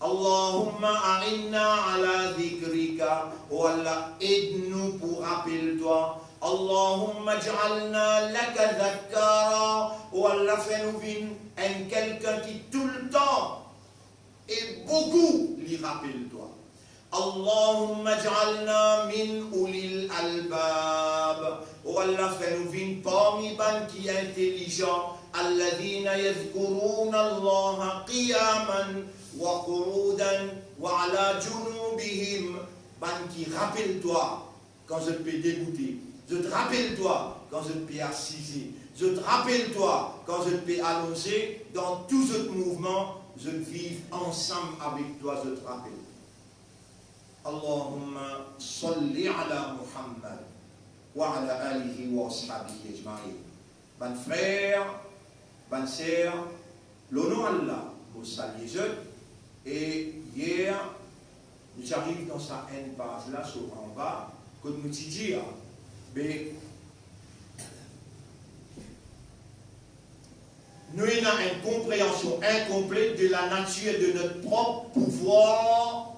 Allahumma a'inna ala dhikrika. O Allah, ed nou pou rapel twa. Allahumma ij'alna laka dhakkara. O Allah, fer nou vinn enn kelkenn ki toultan e boukou li rapel twa. Allahumma ij'alna min ulil albab. O Allah, fer nou vinn parmi bann ki intelizan. Alladhina yadhkuruna Allaha qiyaman wa qu'udan wa ala junubihim. Bann ki rapel twa kan zot pe deboute, zot rapel twa kan zot pe asize, zot rapel twa kan zot pe alonze, dan tou zot mouvman, zot viv ansam avek twa, zot rapel. Allahumma salli ala Muhammad wa ala alihi wa ashabihi ajma'in. Bann frer, bann ser, lor nom Allah, mo salie zot. E yer, nou ti ariv dan sa enn paz la, so anba, kot nou ti dir, be, nou ena enn konpreansion inkonplet de la natir de notre propre pouvoir,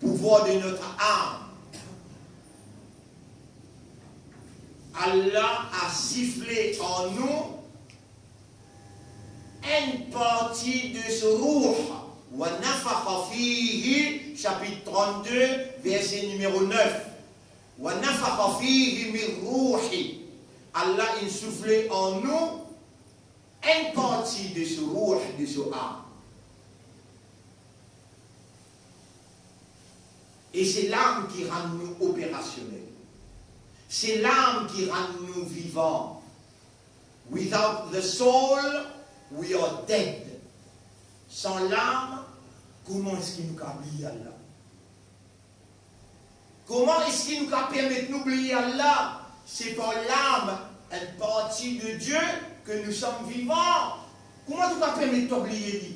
pouvoir de notre âme. Allah a sifle an nou enn parti de so rouh. Wa nafakha fihi, sapit trannde, verse nimero nef. Wa nafakha fihi min rouhi. Allah inn soufle an nou enn parti de so rouh, de so am. E se lam ki rann nou operasionel. Se lam ki rann nou vivan. Without the soul, we are dead. San lam, kouma eski nou kapav viv la? Kouma eski nou kapav permet nou bliye Allah? Se par lam, enn parti de Dieu, ke nou som vivan. Kouma to kapav permet twa bliye li?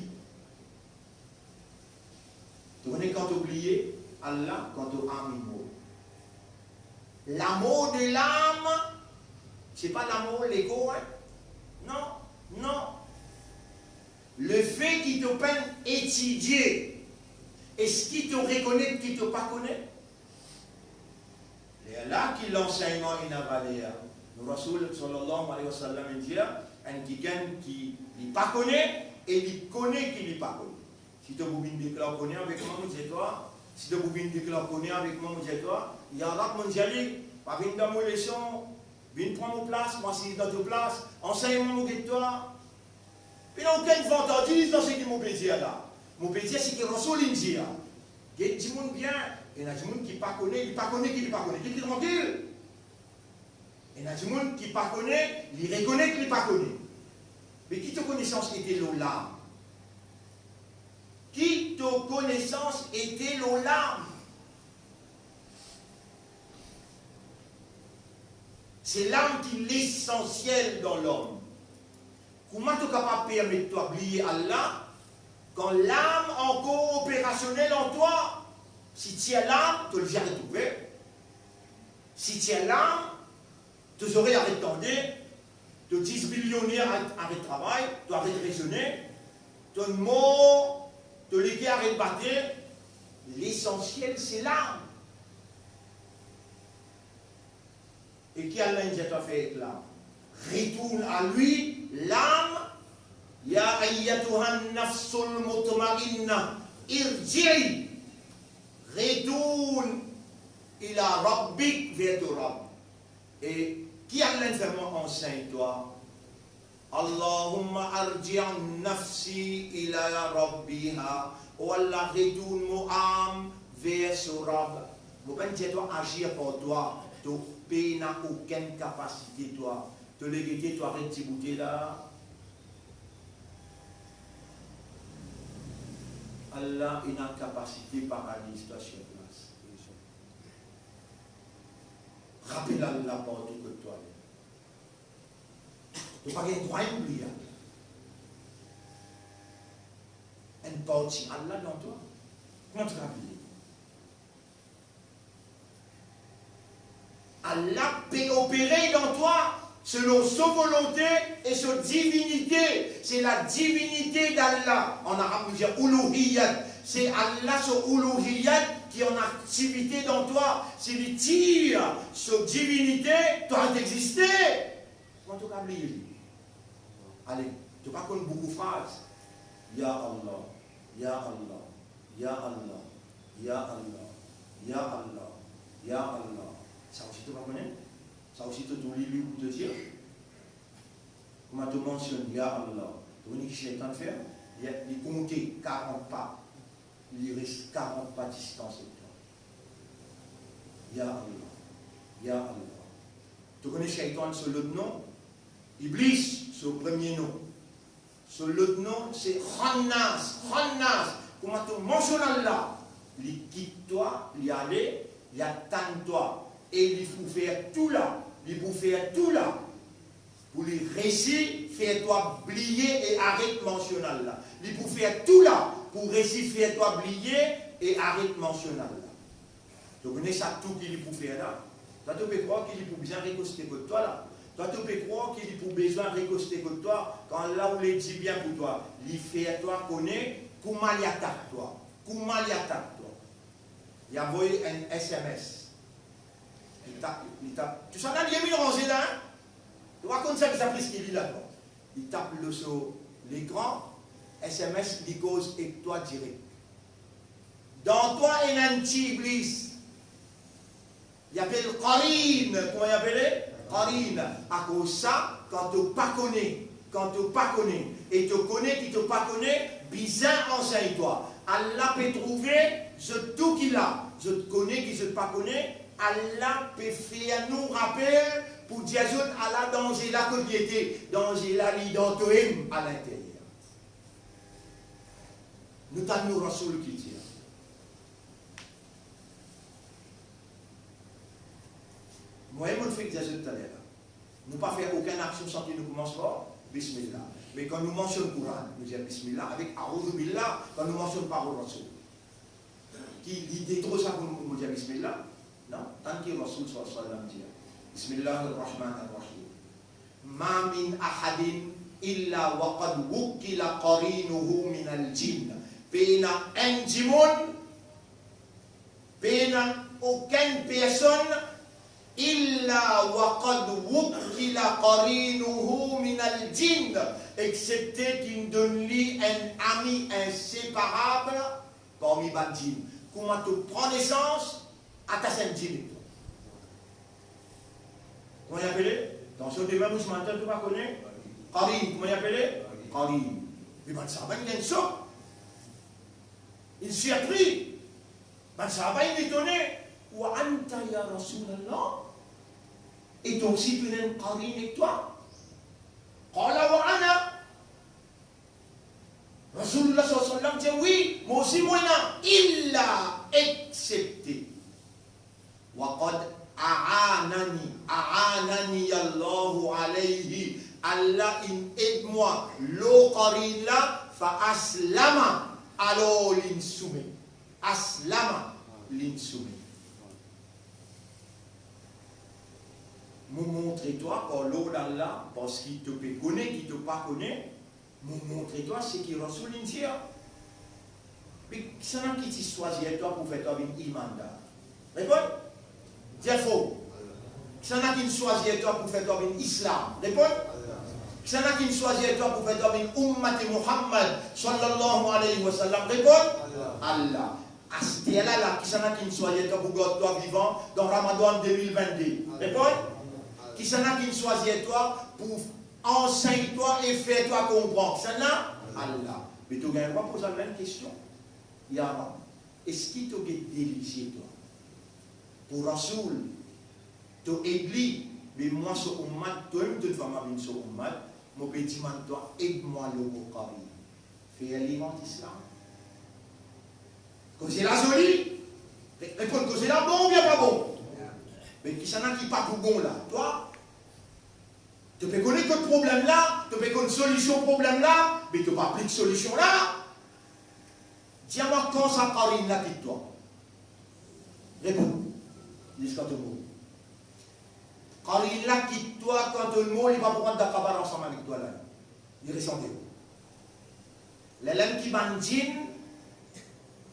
To kone kan to bliye Allah, kan to am inn mor. Lamor de lam, se pa lamor lekor, hein? Non, non. Lefe ki to pa'nn etidie, eski to rekonet ki to pa kone? Lerla ki lansegnman ena valer. Nou Rasoul, sallallahu alayhi wa sallam, inn dir, enn kikenn ki li pa kone, e li kone ki li pa kone. Si to pou vinn deklar kone avek mwa, mo dir twa, si to pou vinn deklar kone avek mwa, mo dir twa, ya Rab, mo dir li, pa vinn dan mo leson, vinn pran mo plas, mo asiz dan to plas, ansegn mwa, mo get twa. Pena okenn vantardiz dan seki mo pe dir la. Mo pe dir seki Rasoul inn dir. Get dimoun bien, ena dimoun ki pa kone, li pa kone ki li pa kone, get li trankil. Ena dimoun ki pa kone, li rekonet li pa kone. Me ki to konesans ete lor lam? Ki to konesans ete lor lam? Se lam ki lesansiel dan lom. Kouma to kapav permet twa bliye Allah kan lam ankor operasionel an twa? Si ti ena lam, to lizia aret trouve. Si ti ena lam, to zorey aret tande, to dis milioner aret, aret travay, to aret rezone, to mor, to leker aret bate, lesansiel se lam. E ki Allah inn dir twa fer ek lam? Retourn a li, lam, ya ayyatuhan nafsul mutmainna, irji'i, retourn ila rabbik, ver to Rab. E ki Allah inn fer mwa ansegn twa? Allahumma arji' nafsi ila rabbiha. O Allah, retourn mo am ver so Rab. Mo pa'nn dir twa azir par twa, to pena okenn kapasite twa. To legete, to aret diboute la. Allah ena kapasite paraliz twa sir plas. Rapel Allah partou kot twa ale. To pa gagn drwa bliye Allah. Enn parti Allah dan twa. Kouma to kapav bliye? Allah pe opere dan twa selon so volonte e so divinite. Se la divinite d'Allah. An arab, nou dir oulouhiyat. Se Allah so oulouhiyat ki an aktivite dan twa. Si li tir so divinite, to aret existe. Kouma to kapav bliye li? Ale, to pa konn boukou fraz. Ya Allah, ya Allah, ya Allah, ya Allah, ya Allah, ya Allah. Sa osi to pa kone? Sa osi to, to li li pou to dir? Kouma to mansionn ya Allah, to kone ki Seytan fer? Li, li konte karant pa. Li res karant pa distans ek twa. Ya Allah, ya Allah. To kone Seytan so lot non? Iblis so premie non. So lot non se Khannas, Khannas. Kouma to mansionn Allah, li kit twa, li ale, li atann twa, e li pou fer tou la, li pou fer tou la pou li resi fer twa bliye e aret mansionn Allah. Li pou fer tou la pou resi fer twa bliye e aret mansionn Allah. To kone sa tou ki li pou fer la? Twa to pe krwar ki li pou bizin rekoste kot twa la? Twa to pe krwar ki li pou bizin rekoste kot twa? Kan la ou le dibien pou twa, li fer twa kone kouma li atak twa, kouma li atak twa. Li avoy enn S M S. Li tap, li tap. Tousala li inn ranze la, hein? To pa konn sa ki sa plis ki li la, non? Li tap lor so lekran, S M S, li koz ek twa direk. Dan twa ena enn ti iblis. Li apel Qarin. Kouma li apele? Qarin. Akoz sa, kan to pa kone, kan to pa kone, e to kone ki to pa kone, bizin ansegn twa. Allah pe trouve zot tou ki la, zot kone ki zot pa kone, Allah pe fer nou rapel pou dir zot ala danze la kot li ete, danze la li dan to lam alinteryer. Nou tann nou Rasoul ki dir, Mwa, mo fek dir zot taler la. Nou pa fer okenn aksion san ki nou koumans par Bismillah. Me kan nou mansionn Koran, nou dir Bismillah avek Aouzu Billah, kan nou mansionn parol Rasoul. Ki lide tro sa pou nou, pou nou dir Bismillah? Non, tann ki Rasoul sallallahu alayhi wa sallam dir. Bismillahir Rahmanir Rahim. Ma min ahadin illa wa qad wukkila qarinuhu minal jinn. Pena enn dimoun, pena okenn personn, illa wa qad wukkila qarinuhu minal jinn, exsepte ki'nn donn li enn ami inseparab parmi bann djinn. Kouma to pran nesans, atas enn djinn ek twa. Kouma li apele? Tansion, demin ou simatin, to pa kone? Qarin. Kouma li apele? Qarin. Me bann sahaba inn gagn sok, inn sirpri. Bann sahaba inn etone. Wa anta ya Rasoulullah? E twa osi to ena enn qarin ek twa? Qala wa ana. Rasoulullah sallallahu alayhi wa sallam dir, wi, mwa osi mo ena, illa, exsepte. Wa qad aanani, aanani Allahu alayhi. Allah inn ed mwa lor qarin la, fa aslama, alor li'nn soumet. Aslama, li'nn soumet. Mo montre twa par lord Allah, parski to pe kone ki to pa kone, mo montre twa seki Rasoul inn dir. Me kisannla ki ti swazir twa pou fer twa vinn imandar? Reponn. Dir for. Kisannla ki'nn swazir twa pou fer twa vinn Islam? Reponn. Kisannla ki'nn swazir twa pou fer twa vinn ummat Muhammad sallallahu alayhi wa sallam? Reponn. Allah. Aster la, la, kisannla ki'nn swazir twa pou gard twa vivan dan Ramadan de mil vennde? Reponn. Kisannla ki'nn swazir twa pou ansegn twa e fer twa konpran? Kisannla? Allah. Me to gagn drwa poz enn kestion. Ya Rab, eski to get delizie twa pou Rasoul, to ed li? Me mwa so ummat, twamem to fama vinn so ummat, mo pe dimann twa, ed mwa lor mo qarin. Fer li rant Islam. Koze la zoli. Re-, reponn, koze la bon oubien pa bon? Me kisannla ki pa pou bon la? Twa, to pe kone kot problem la, to pe konn solision problem la, me to pa aplik solision la. Dir mwa kan sa qarin la kit twa. Reponn. Ziska to mor. Qarin la kit twa, kan to mor, li pa pou rant dan kabann ansam avek twa la. Li res andeor. Lerla ki bann djinn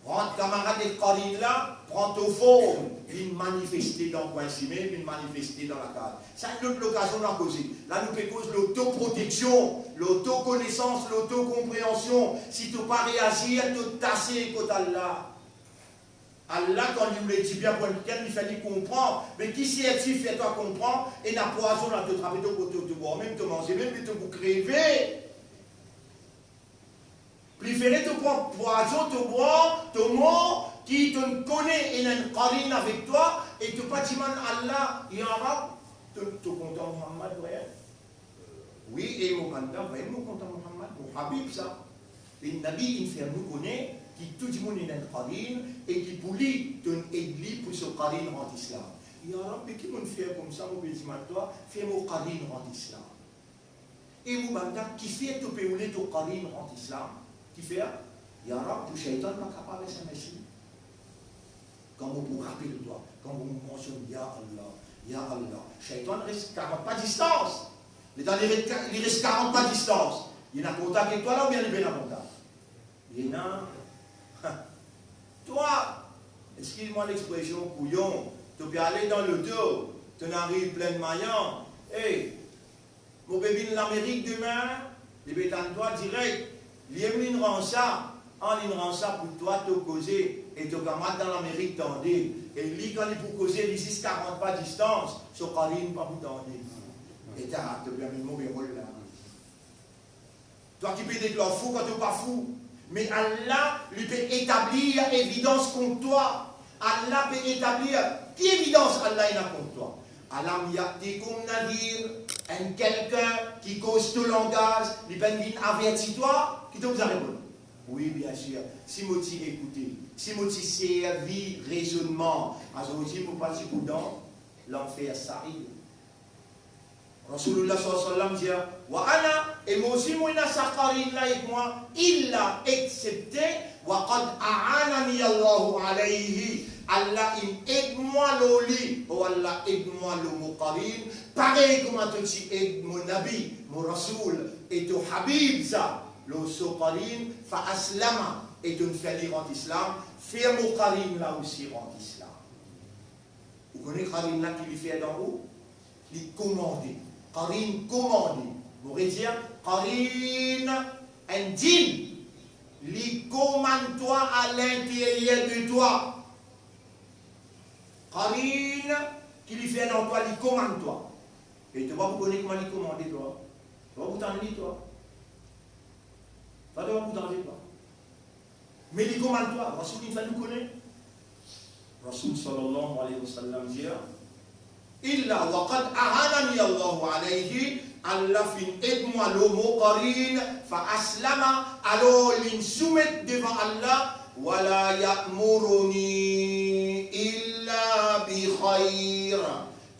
rant kamarad ek qarin la, pran to form, vinn manifeste dan kwin sime, vinn manifeste dan lakaz. Sa enn lot lokazion nou a koze. La nou pe koz lotoproteksion, lotokonesans, lotokonpreansion. Si to pa reazir, to tase kot Allah. Allah, kan li oule dibien pou enn kikenn, li fer li konpran. Me ki serti fer twa konpran, ena pwazon la, to trape to, to, to bwar mem, to manze mem, me to pou kreve. Prefere to pran pwazon, to bwar, to mor, ki to kone ena enn qarin avek twa, e to pa dimann Allah, ya Rab, to, to kontan Muhammad, vre? Wi, e mo kontan, vre, mo kontan Muhammad, mo Habib sa. E Nabi inn fer nou kone ki tou dimoun ena enn qarin, e ki pou li, to ed li pou so qarin rant Islam. Ya Rab, me ki mo fer koumsa, mo pe dimann twa, fer mo qarin rant Islam. E mo bann gars, kifer to pe oule to qarin rant Islam? Kifer? Ya Rab, pou shaytan pa kapav res enn mesi. Kan mo pou rapel twa, kan mo mansionn, ya Allah, ya Allah, shaytan res karant pa distans. Letan li res, li res karant pa distans, li ena kontak ek twa la oubien li pena kontak? Li ena. Twa, eskiz mwa lexpresion, kouyon, to pe ale dan loto, to ariv Plaine Maillant, e, mo pe vinn Lamerik demin, li pe tann twa direk. Li ena enn rans sa, enn rans sa pou twa to koze, e to kamarad dan Lamerik tande. E li, kan li pou koze, li zis karant pa distans, so qarin pa pou tande. E ta, to pe amenn move rol la. Twa ki pe deklar fou kan to pa fou. Me Allah, li pe etablir evidans kont twa. Allah pe etablir, ki evidans Allah ena kont twa? Alam ya'tikum nadhir, enn kelkenn ki koz to langaz, li pa'nn vinn averti twa? Ki to bizin reponn? Wi, biensir, si mo ti ekoute, si mo ti servi rezonnman, azordi mo pa ti pou dan lanfer Sair. Rasoulullah sallallahu alayhi wa sallam dir, "Wa ana, e mwa osi mo ena sa qarin la ek mwa, illa, eksepte, wa qad a'anani Allahu alayhi, Allah inn ed mwa lor li, o Allah ed mwa lor mo qarin, parey kouma to ti ed mo Nabi, mo Rasoul, e to Habib sa, lor so qarin, fa aslama, e to'nn fer li rant Islam, fer mo qarin la osi rant Islam." Ou kone qarin la ki li fer dan ou? Li komande. Qarin komande. Mo redir, qarin enn dinn. Li komann twa a linteryer de twa. Qarin ki li fer dan twa, li komann twa. E to pa pou kone kouma li komande twa. To pa pou tann li twa. Pa to pa pou tann li twa. Me li komann twa, Rasoul inn fer nou kone. Rasoul sallallahu alayhi wa sallam dir, "Illa wa qad a'anani Allahu alayhi, Allah finn ed mwa lor mo qarin, fa aslama, alor linn soumet devan Allah, wa la ya'muruni illa bi khayr,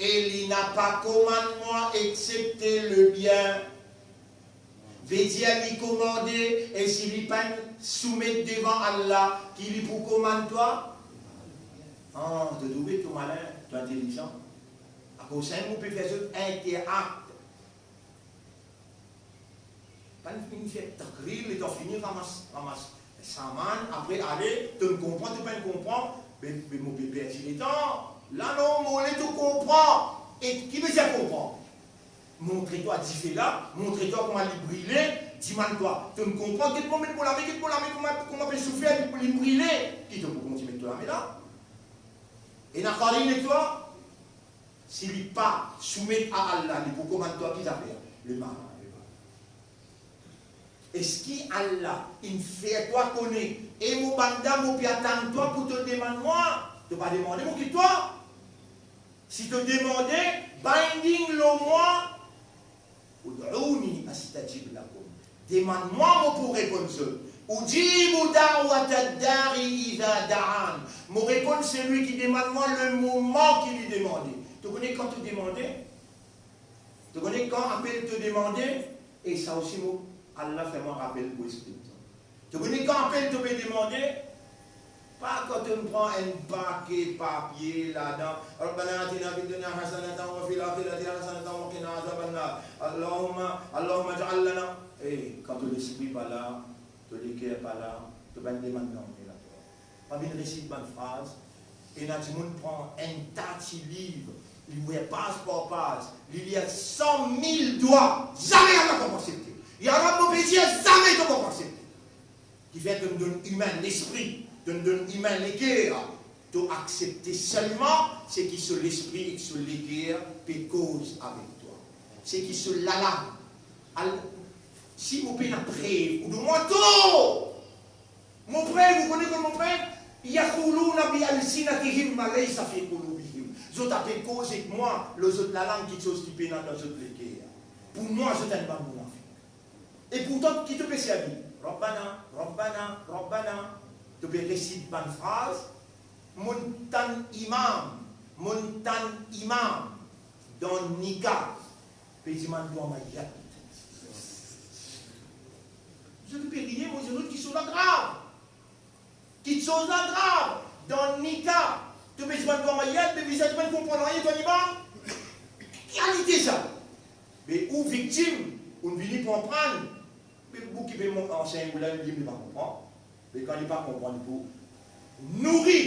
e li napa komann mwa eksepte lebien." Vedir li komande, e si li pa'nn soumet devan Allah, ki li pou komann twa? Ah, to trouve to malin, to intelizan. Akoz sa mo pe fer zot interakte. Pa'nn finn fer takrir, letan fini ramas, ramas saman, apre ale, to'nn konpran, to pa'nn konpran, be, be mo pe perdi letan. La non, mo le to konpran. E ki bizin konpran? Montre twa dife la, montre twa kouma li brile, dimann twa, to'nn konpran, get mo met mo lame, get mo lame kouma, kouma pe soufer, li, li brile, ki to pou kontign met to lame la? Ena qarin ek twa? Si li pa soumet a Allah, li pou komann twa ki zafer? Lemal. Eski Allah inn fer twa kone, e mo banda, mo pe atann twa pou to demann mwa? To pa demande, mo kit twa. Si to demande, binding lor mwa, "Ud'uni astajib lakum." Demann mwa, mo pou reponn zot. "Ujibu da'watad da'i iza da'an." Mo reponn selwi ki demann mwa lemoman ki li demande. To kone kan to demande? To kone kan apel to demande? E sa osi mo, Allah fer mwa rapel pou explik twa. To kone kan apel to pe demande? Pa kan to'nn pran enn pake papie ladan, "Rabbana atina fid dunya hasanatan wa fil akhirati hasanatan wa qina azaban nar. Allahumma, Allahumma ij'al lana." Eh, kan to lespri pa la, to leker pa la, to pa'nn demann nanye la. Pa vinn resit bann fraz. Ena dimoun pran enn ta ti liv, li ouvrir paz par paz, li lir san mil dwa, zame Allah pa pou aksepte. Ya Rab, mo pe dir, zame to pa pou aksepte. Kifer to'nn donn imin lespri, to'nn donn imin leker, to aksepte selman seki so lespri ek so leker pe koz avek twa. Seki so lalang. Al, si mo pena prev, ou donn mwa tou. Mo prev, ou kone kouma mo prev? Yaquluna bi alsinatihim ma laysa fi qulubihim. Zot ape koz ek mwa lor zot lalang kiksoz ki pena dan zot leker. Pou mwa, zot enn bann mounafik. E pourtan, ki to pe servi? Rabbana, Rabbana, Rabbana. To pe resit bann fraz. Mo'nn tann imam, mo'nn tann imam dan nika pe dimann dwa mayat. Zot pe riye, mo dir zot kiksoz la grav. Kiksoz la grav. Dan nika, to pe dimann dwa mayat, me bizin to pa'nn konpran nanye, to imam. Ki kalite sa? Me ou viktim, ou vini pou aprann. Me bouki pe mo ansegn ou la, li, li pa konpran. Me kan li pa konpran, li pou nouri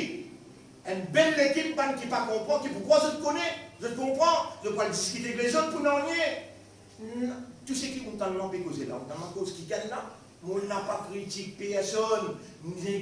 enn bel lekip bann ki pa konpran, ki pou krwar zot kone, zot konpran, zot pou al diskite ek lezot pou nanye. N-, tou seki ou tann la pe koze la, ou tann la koz kikenn la, mo napa kritik personn,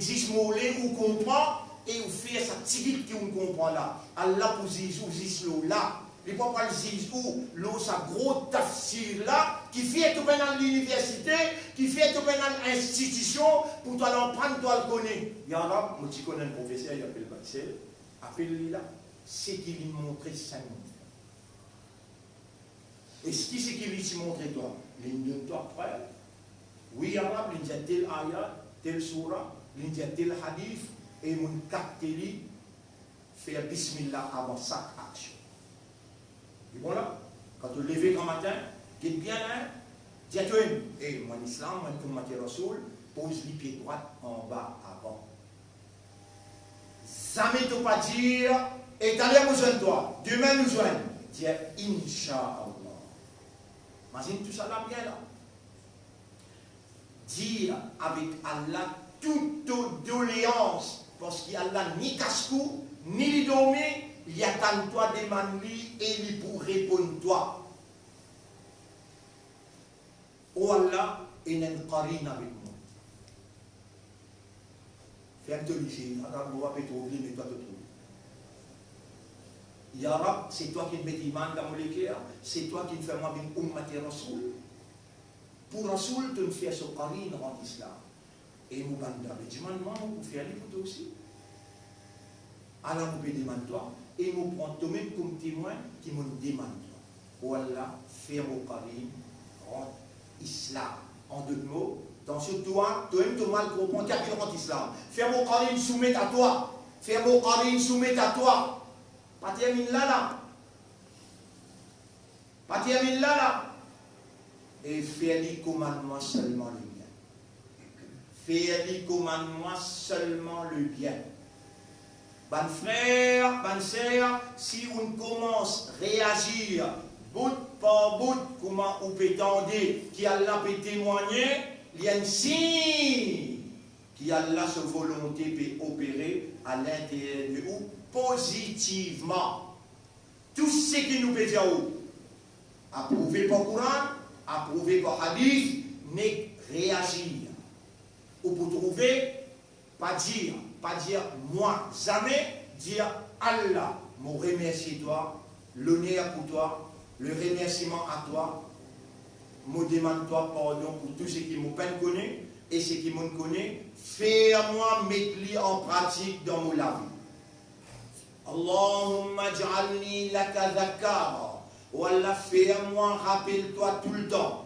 zis mo le ou konpran e ou fer sa tigit ki ou konpran la. Allah pou ziz ou zis lor la. Li pa pou al ziz ou lor sa gro tafsir la, ki fer to pa'nn al liniversite, ki fer to pa'nn al institision pou to al aprann, to al kone. Ya Rab, mo ti konn enn profeser, li apel Batsel, apel li la, seki li montre sa mo. Eski seki li ti montre twa, li'nn donn twa prev? Wi, ya Rab, li'nn dir tel ayat, tel soura, li'nn dir tel hadith, e mo'nn kapte li, fer bismillah avan sak aksion. Li bon la, kan to leve gramatin, get bien, hein, dir twa, "Eh, mwa enn Islam, mwa enn Ummati Rasoul," poz lipie drwat anba avan. Zame to pa dir, "Eh, taler mo zwenn twa, demin nou zwenn." Dir, "Inshallah." Mazinn tousala bien la. Dir avek Allah tou to doleans, parski Allah ni kas-kou, ni li dormi, li atann twa demann li e li pou reponn twa. O Allah, ena enn qarin avek mwa. Ferm to lizie, atann mo pa pe trouv li, me twa to trouv. Ya Rab, se twa ki'nn met iman dan mo leker, se twa ki'nn fer mwa vinn Ummati Rasoul. Pou Rasoul, to'nn fer so qarin rant Islam. E mo banda be dimann mwa, mo pou fer li pou twa osi. Ala mo pe demann twa, e mo pran tomem kom temwin ki mo'nn demann twa. O Allah, fer mo qarin rant Islam. An dot mo, dan so dwa, tomem to mal konpran, ki apel rant Islam. Fer mo qarin soumet a twa. Fer mo qarin soumet a twa. Pa terminn la la. Pa terminn la la. E fer li komann mwa selman lebien. Fer li komann mwa selman lebien. Bann frer, bann ser, si ou'nn koumans reazir bout par bout kouma ou pe tande ki Allah pe temwagne, li enn sign ki Allah so volonte pe opere alinterier de ou pozitivman. Tou seki nou pe dir ou, aprouve par Koran, aprouve par Hadis, nek reazir. Ou pou trouve, pa dir, pa dir mwa, zame, dir Allah, mo remersie twa, loner pou twa, le remersiman a twa, mo demann twa pardon pou tou seki mo pa'nn kone e seki mo'nn kone, fer mwa met li an pratik dan mo lavi. Allahumma ij'alni laka dhakara. O Allah, fer mwa rapel twa toultan.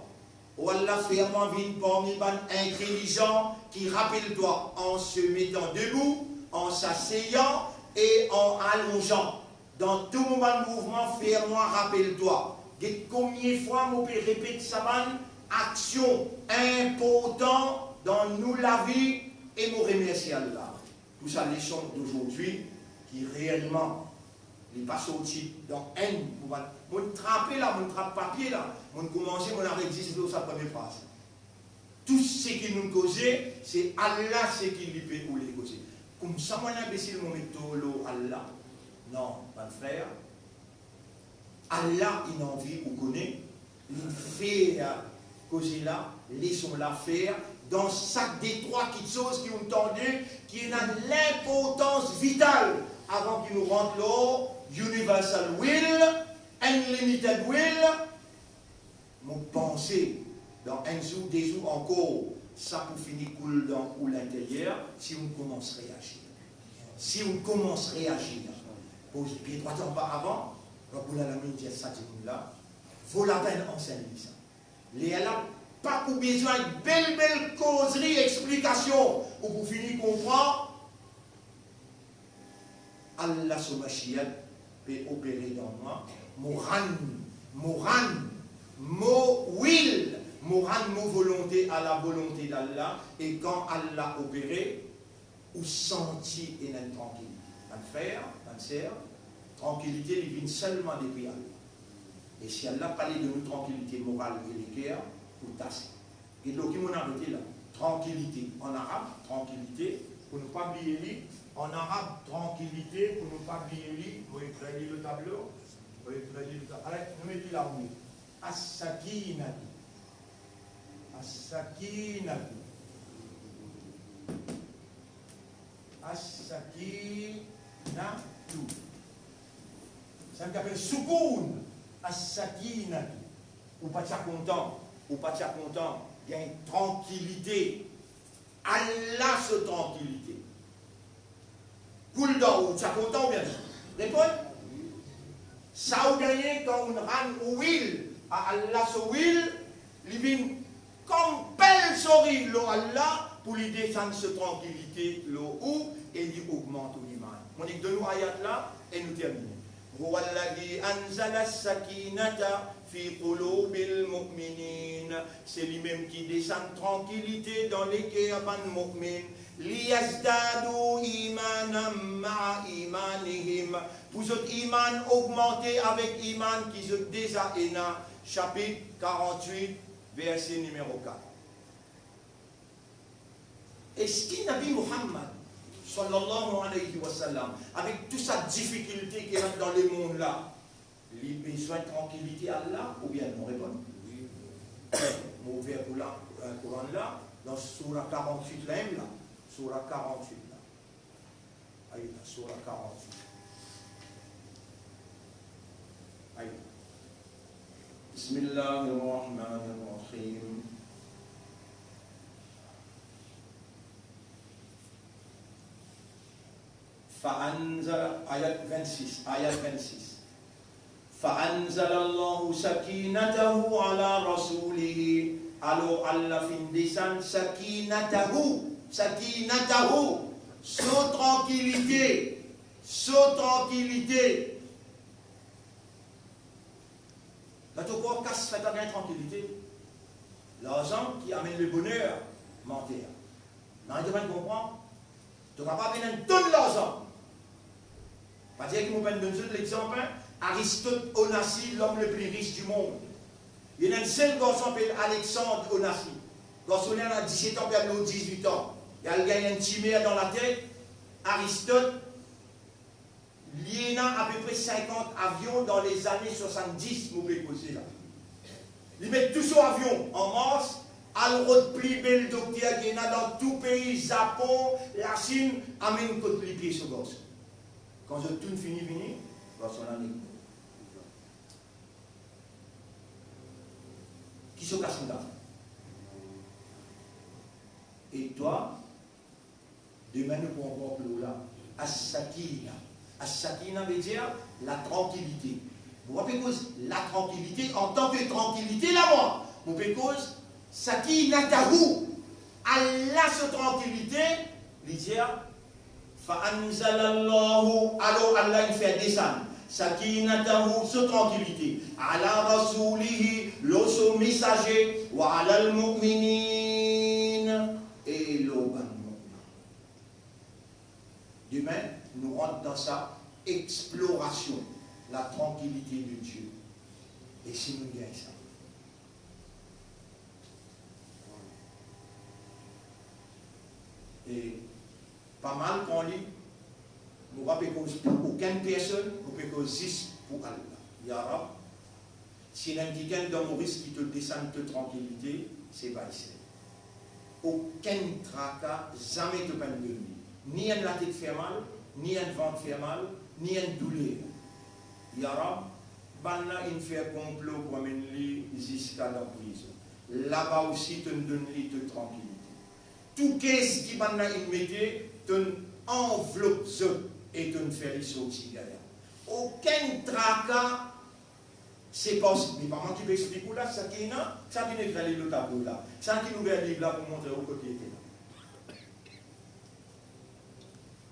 O Allah, fer mwa vinn parmi bann intelizan ki rapel twa an se metan debou, an s'aseyan e an alonzan. Dan tou mo bann mouvman, fer mwa rapel twa. Get konbien fwa mo pe repet sa bann aksion inportan dan nou lavi e mo remersie Allah. Pou sa leson d'aujourd'hui, ki reelman, li pa sorti dan enn, mo, mo trape la, mo trap papie la, mo koumanse, mo aret zis lor sa premie fraz. Tou seki nou koze, se Allah seki li pe oule koze. Koumsa mwa enbesil, mo met to lor Allah? Non, bann frer. Allah inn anvi ou kone, li fer koze la, leson la fer, dan sa detrwa kiksoz ki ou tande, ki ena linportans vital, avan ki nou rant lor universal will, unlimited will, mo panse, dan enn zour, de zour ankor, sa pou fini koul dan ou linteryer, si ou koumans reazir. Si ou koumans reazir, poz lipie drwat anba avan, Raboul Alamin dir sa dimoun la, vo lapenn ansegn li sa. Lerla, pa pou bizin bel, bel kozri, explikasion, ou pou fini konpran, Allah so mashiat pe opere dan mwa, mo rann, mo rann, mo will, mo rann mo volonte a la volonte d'Allah, e kan Allah opere, ou santi ena enn trankilite. Bann frer, bann ser, trankilite li vinn selman depi Allah. E si Allah pa le donn ou trankilite moral e leker, ou tase. Get lor ki mo arete la. Trankilite. An arab, trankilite, pou nou pa bliye li. An arab, trankilite, pou nou pa bliye li. Mo ekrir li lor tablo. Mo ekrir li lor tablo. Ale, nou met li la, nou met. As-sakinatu. As-sakinatu. As-sakinatu. Sa ki apel soukoun. As-sakinatu. Ou pa ti a kontan, ou pa ti a kontan gagn trankilite. Allah so trankilite. Koul dan ou, ti a kontan oubien non? Reponn. Sa ou gagne kan ou rann ou will a Allah so will, li vinn compulsory lor Allah pou li desann so trankilite lor ou e li ogmant ou iman. Mo nek donn ou ayat la e nou termine. Huwa alladhi anzala as-sakinata fi qulubil mu'minin. Se limem ki desann trankilite dan leker bann mu'min. Liyazdadu imanan ma'a imanihim. Pou zot iman ogmante avek iman ki zot deza ena. Sapit karant-wit, verse nimero kat. Eski Nabi Muhammad, sallallahu alayhi wa sallam, avek tou sa difikilte ki ena dan lemond la, li bizin trankilite Allah oubien non? Reponn. Wi. Mo ouver pou la, euh, Koran la, dan soura karant-wit la mem la. Soura karant-wit la. Ayo, dan soura karant-wit. Ayo. Bismillahir Rahmanir Rahim. Fa anzala, ayat vennsis, ayat vennsis. Fa anzalallahu sakinatahu ala rasulihi. Alor Allah finn desann sakinatahu, sakinatahu, so trankilite, so trankilite. Kan to krwar kas fer twa gagn trankilite, larzan ki amenn leboner, manter. Nanye to pa konpran. To kapav ena enn tonn larzan. Pa dir ki mo pa'nn donn zot lexanp, hein. Aristote Onassis, l'homme le plus riche du monde. Li ena enn sel garson apel Alexandre Onassis. Garson la ena diset an, pe al lor diz-wit an. Li al gagn enn timer dan latet. Aristote, li ena apepre sinkant avion dan lezane swasanndis, mo pe koze la. Li met tou so avion an mars, al rod pli bel dokter ki ena dan tou pei, Zapon, Lasinn, amenn kot li pie so garson. Kan zot tou fini vini, garson la nek mor. Ki so kas inn fer? E twa, demin nou pou ankor pli lwen la. As-sakina. As-sakina vedir latrankilite. Mo pa pe koz latrankilite antan ki trankilite lamor. Mo pe koz sakinatahu. Allah so trankilite, li dir, fa anzalallahu, alor Allah inn fer desann sakinatahu, so trankilite, ala rasulihi, lor so mesaze, wa alal mu'minin, e lor bann mu'min. Demin, nou rant dan sa explorasion, latrankilite de Dieu. E si nou gagn sa? E pa mal kan li, mo pa pe koz pou okenn personn, mo pe koz zis pou Allah. Ya Rab, si ena enn kikenn dan Moris ki to desann to trankilite, se Vaysel. Okenn traka zame to pa'nn donn li. Ni enn latet fer mal, ni enn vant fer mal, ni enn douler. Ya Rab, bannla inn fer konplo pou amenn li ziska dan prizon. Laba osi, to'nn donn li to trankilite. Tou kes ki bannla inn mete, to'nn anvlop zot e to'nn fer li sorti gagnan. Okenn traka, se pa, me pa mwa ki pe explik ou la, sa ki ena, sa ki ena ekrir lor tablo la, sa ki inn ouver liv la pou montre ou kot li ete la.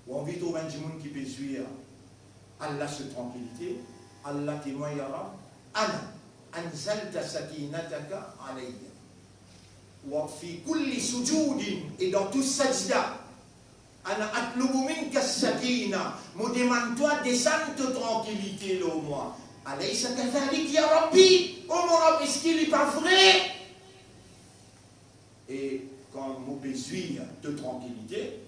Ou anvi trouv enn dimoun ki pe zwir Allah so trankilite, Allah temwagn, ya Rab, ana anzalta sakinataka alayya. Wa fi kulli sujudin, e dan tou sajda, ana atlubu minka sakina, mo demann twa desann to trankilite lor mwa. Alaysa kadhalik ya Rabbi? O mo Rab, eski li pa vre? E kan mo pe zwir to trankilite,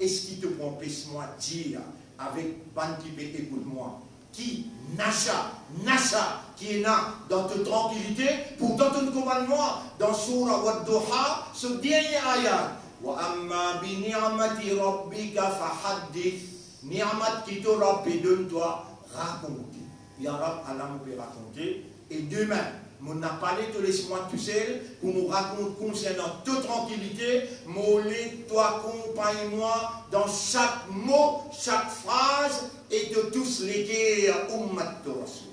eski to pou anpes mwa dir avek bann ki pe ekout mwa ki nasa, nasa ki ena dan to trankilite? Pourtan to'nn konpagn mwa dan soura Wadduha, so dernie ayat, wa amma bi ni'mati rabbika fahaddith. Ni'mat ki to Rab pe donn twa, rakonte. Ya Rab, ala mo pe rakonte. E demin, mo napa le to les mwa tousel pou mo rakont konsernan to trankilite, mo le to akonpagn mwa dan sak mo, sak fraz, e to tous leker ummat to Rasoul.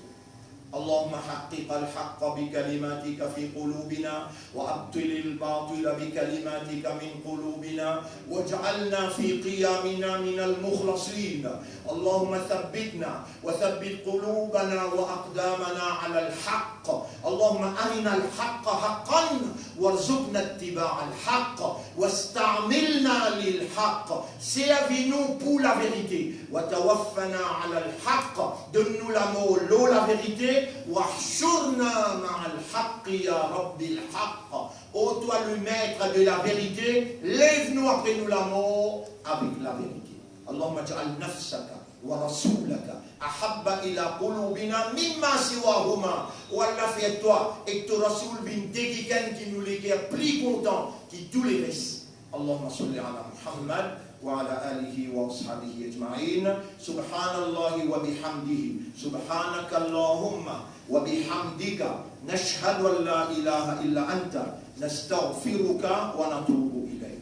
اللهم حقق الحق بكلماتك في قلوبنا، وأبطل الباطل بكلماتك من قلوبنا، واجعلنا في قيامنا من المخلصين. اللهم ثبتنا وثبت قلوبنا وأقدامنا على الحق. اللهم أرنا الحق حقا وارزقنا اتباع الحق واستعملنا للحق. Servi nou pou laverite. وتوفنا على الحق. Donn nou lamor lor laverite. واحشرنا مع الحق يا رب الحق. Ô toi le maître de la vérité, lev nou apre nou lamor avek laverite. اللهم اجعل نفسك ورسولك أحب إلى قلوبنا مما سواهما. O Allah, fer twa ek to Rasoul vinn de kikenn ki nou leker pli kontan ki tou leres. اللهم صل على محمد وعلى آله وأصحابه أجمعين. سبحان الله وبحمده. سبحانك اللهم وبحمدك. نشهد أن لا إله إلا أنت. نستغفرك ونتوب إليك.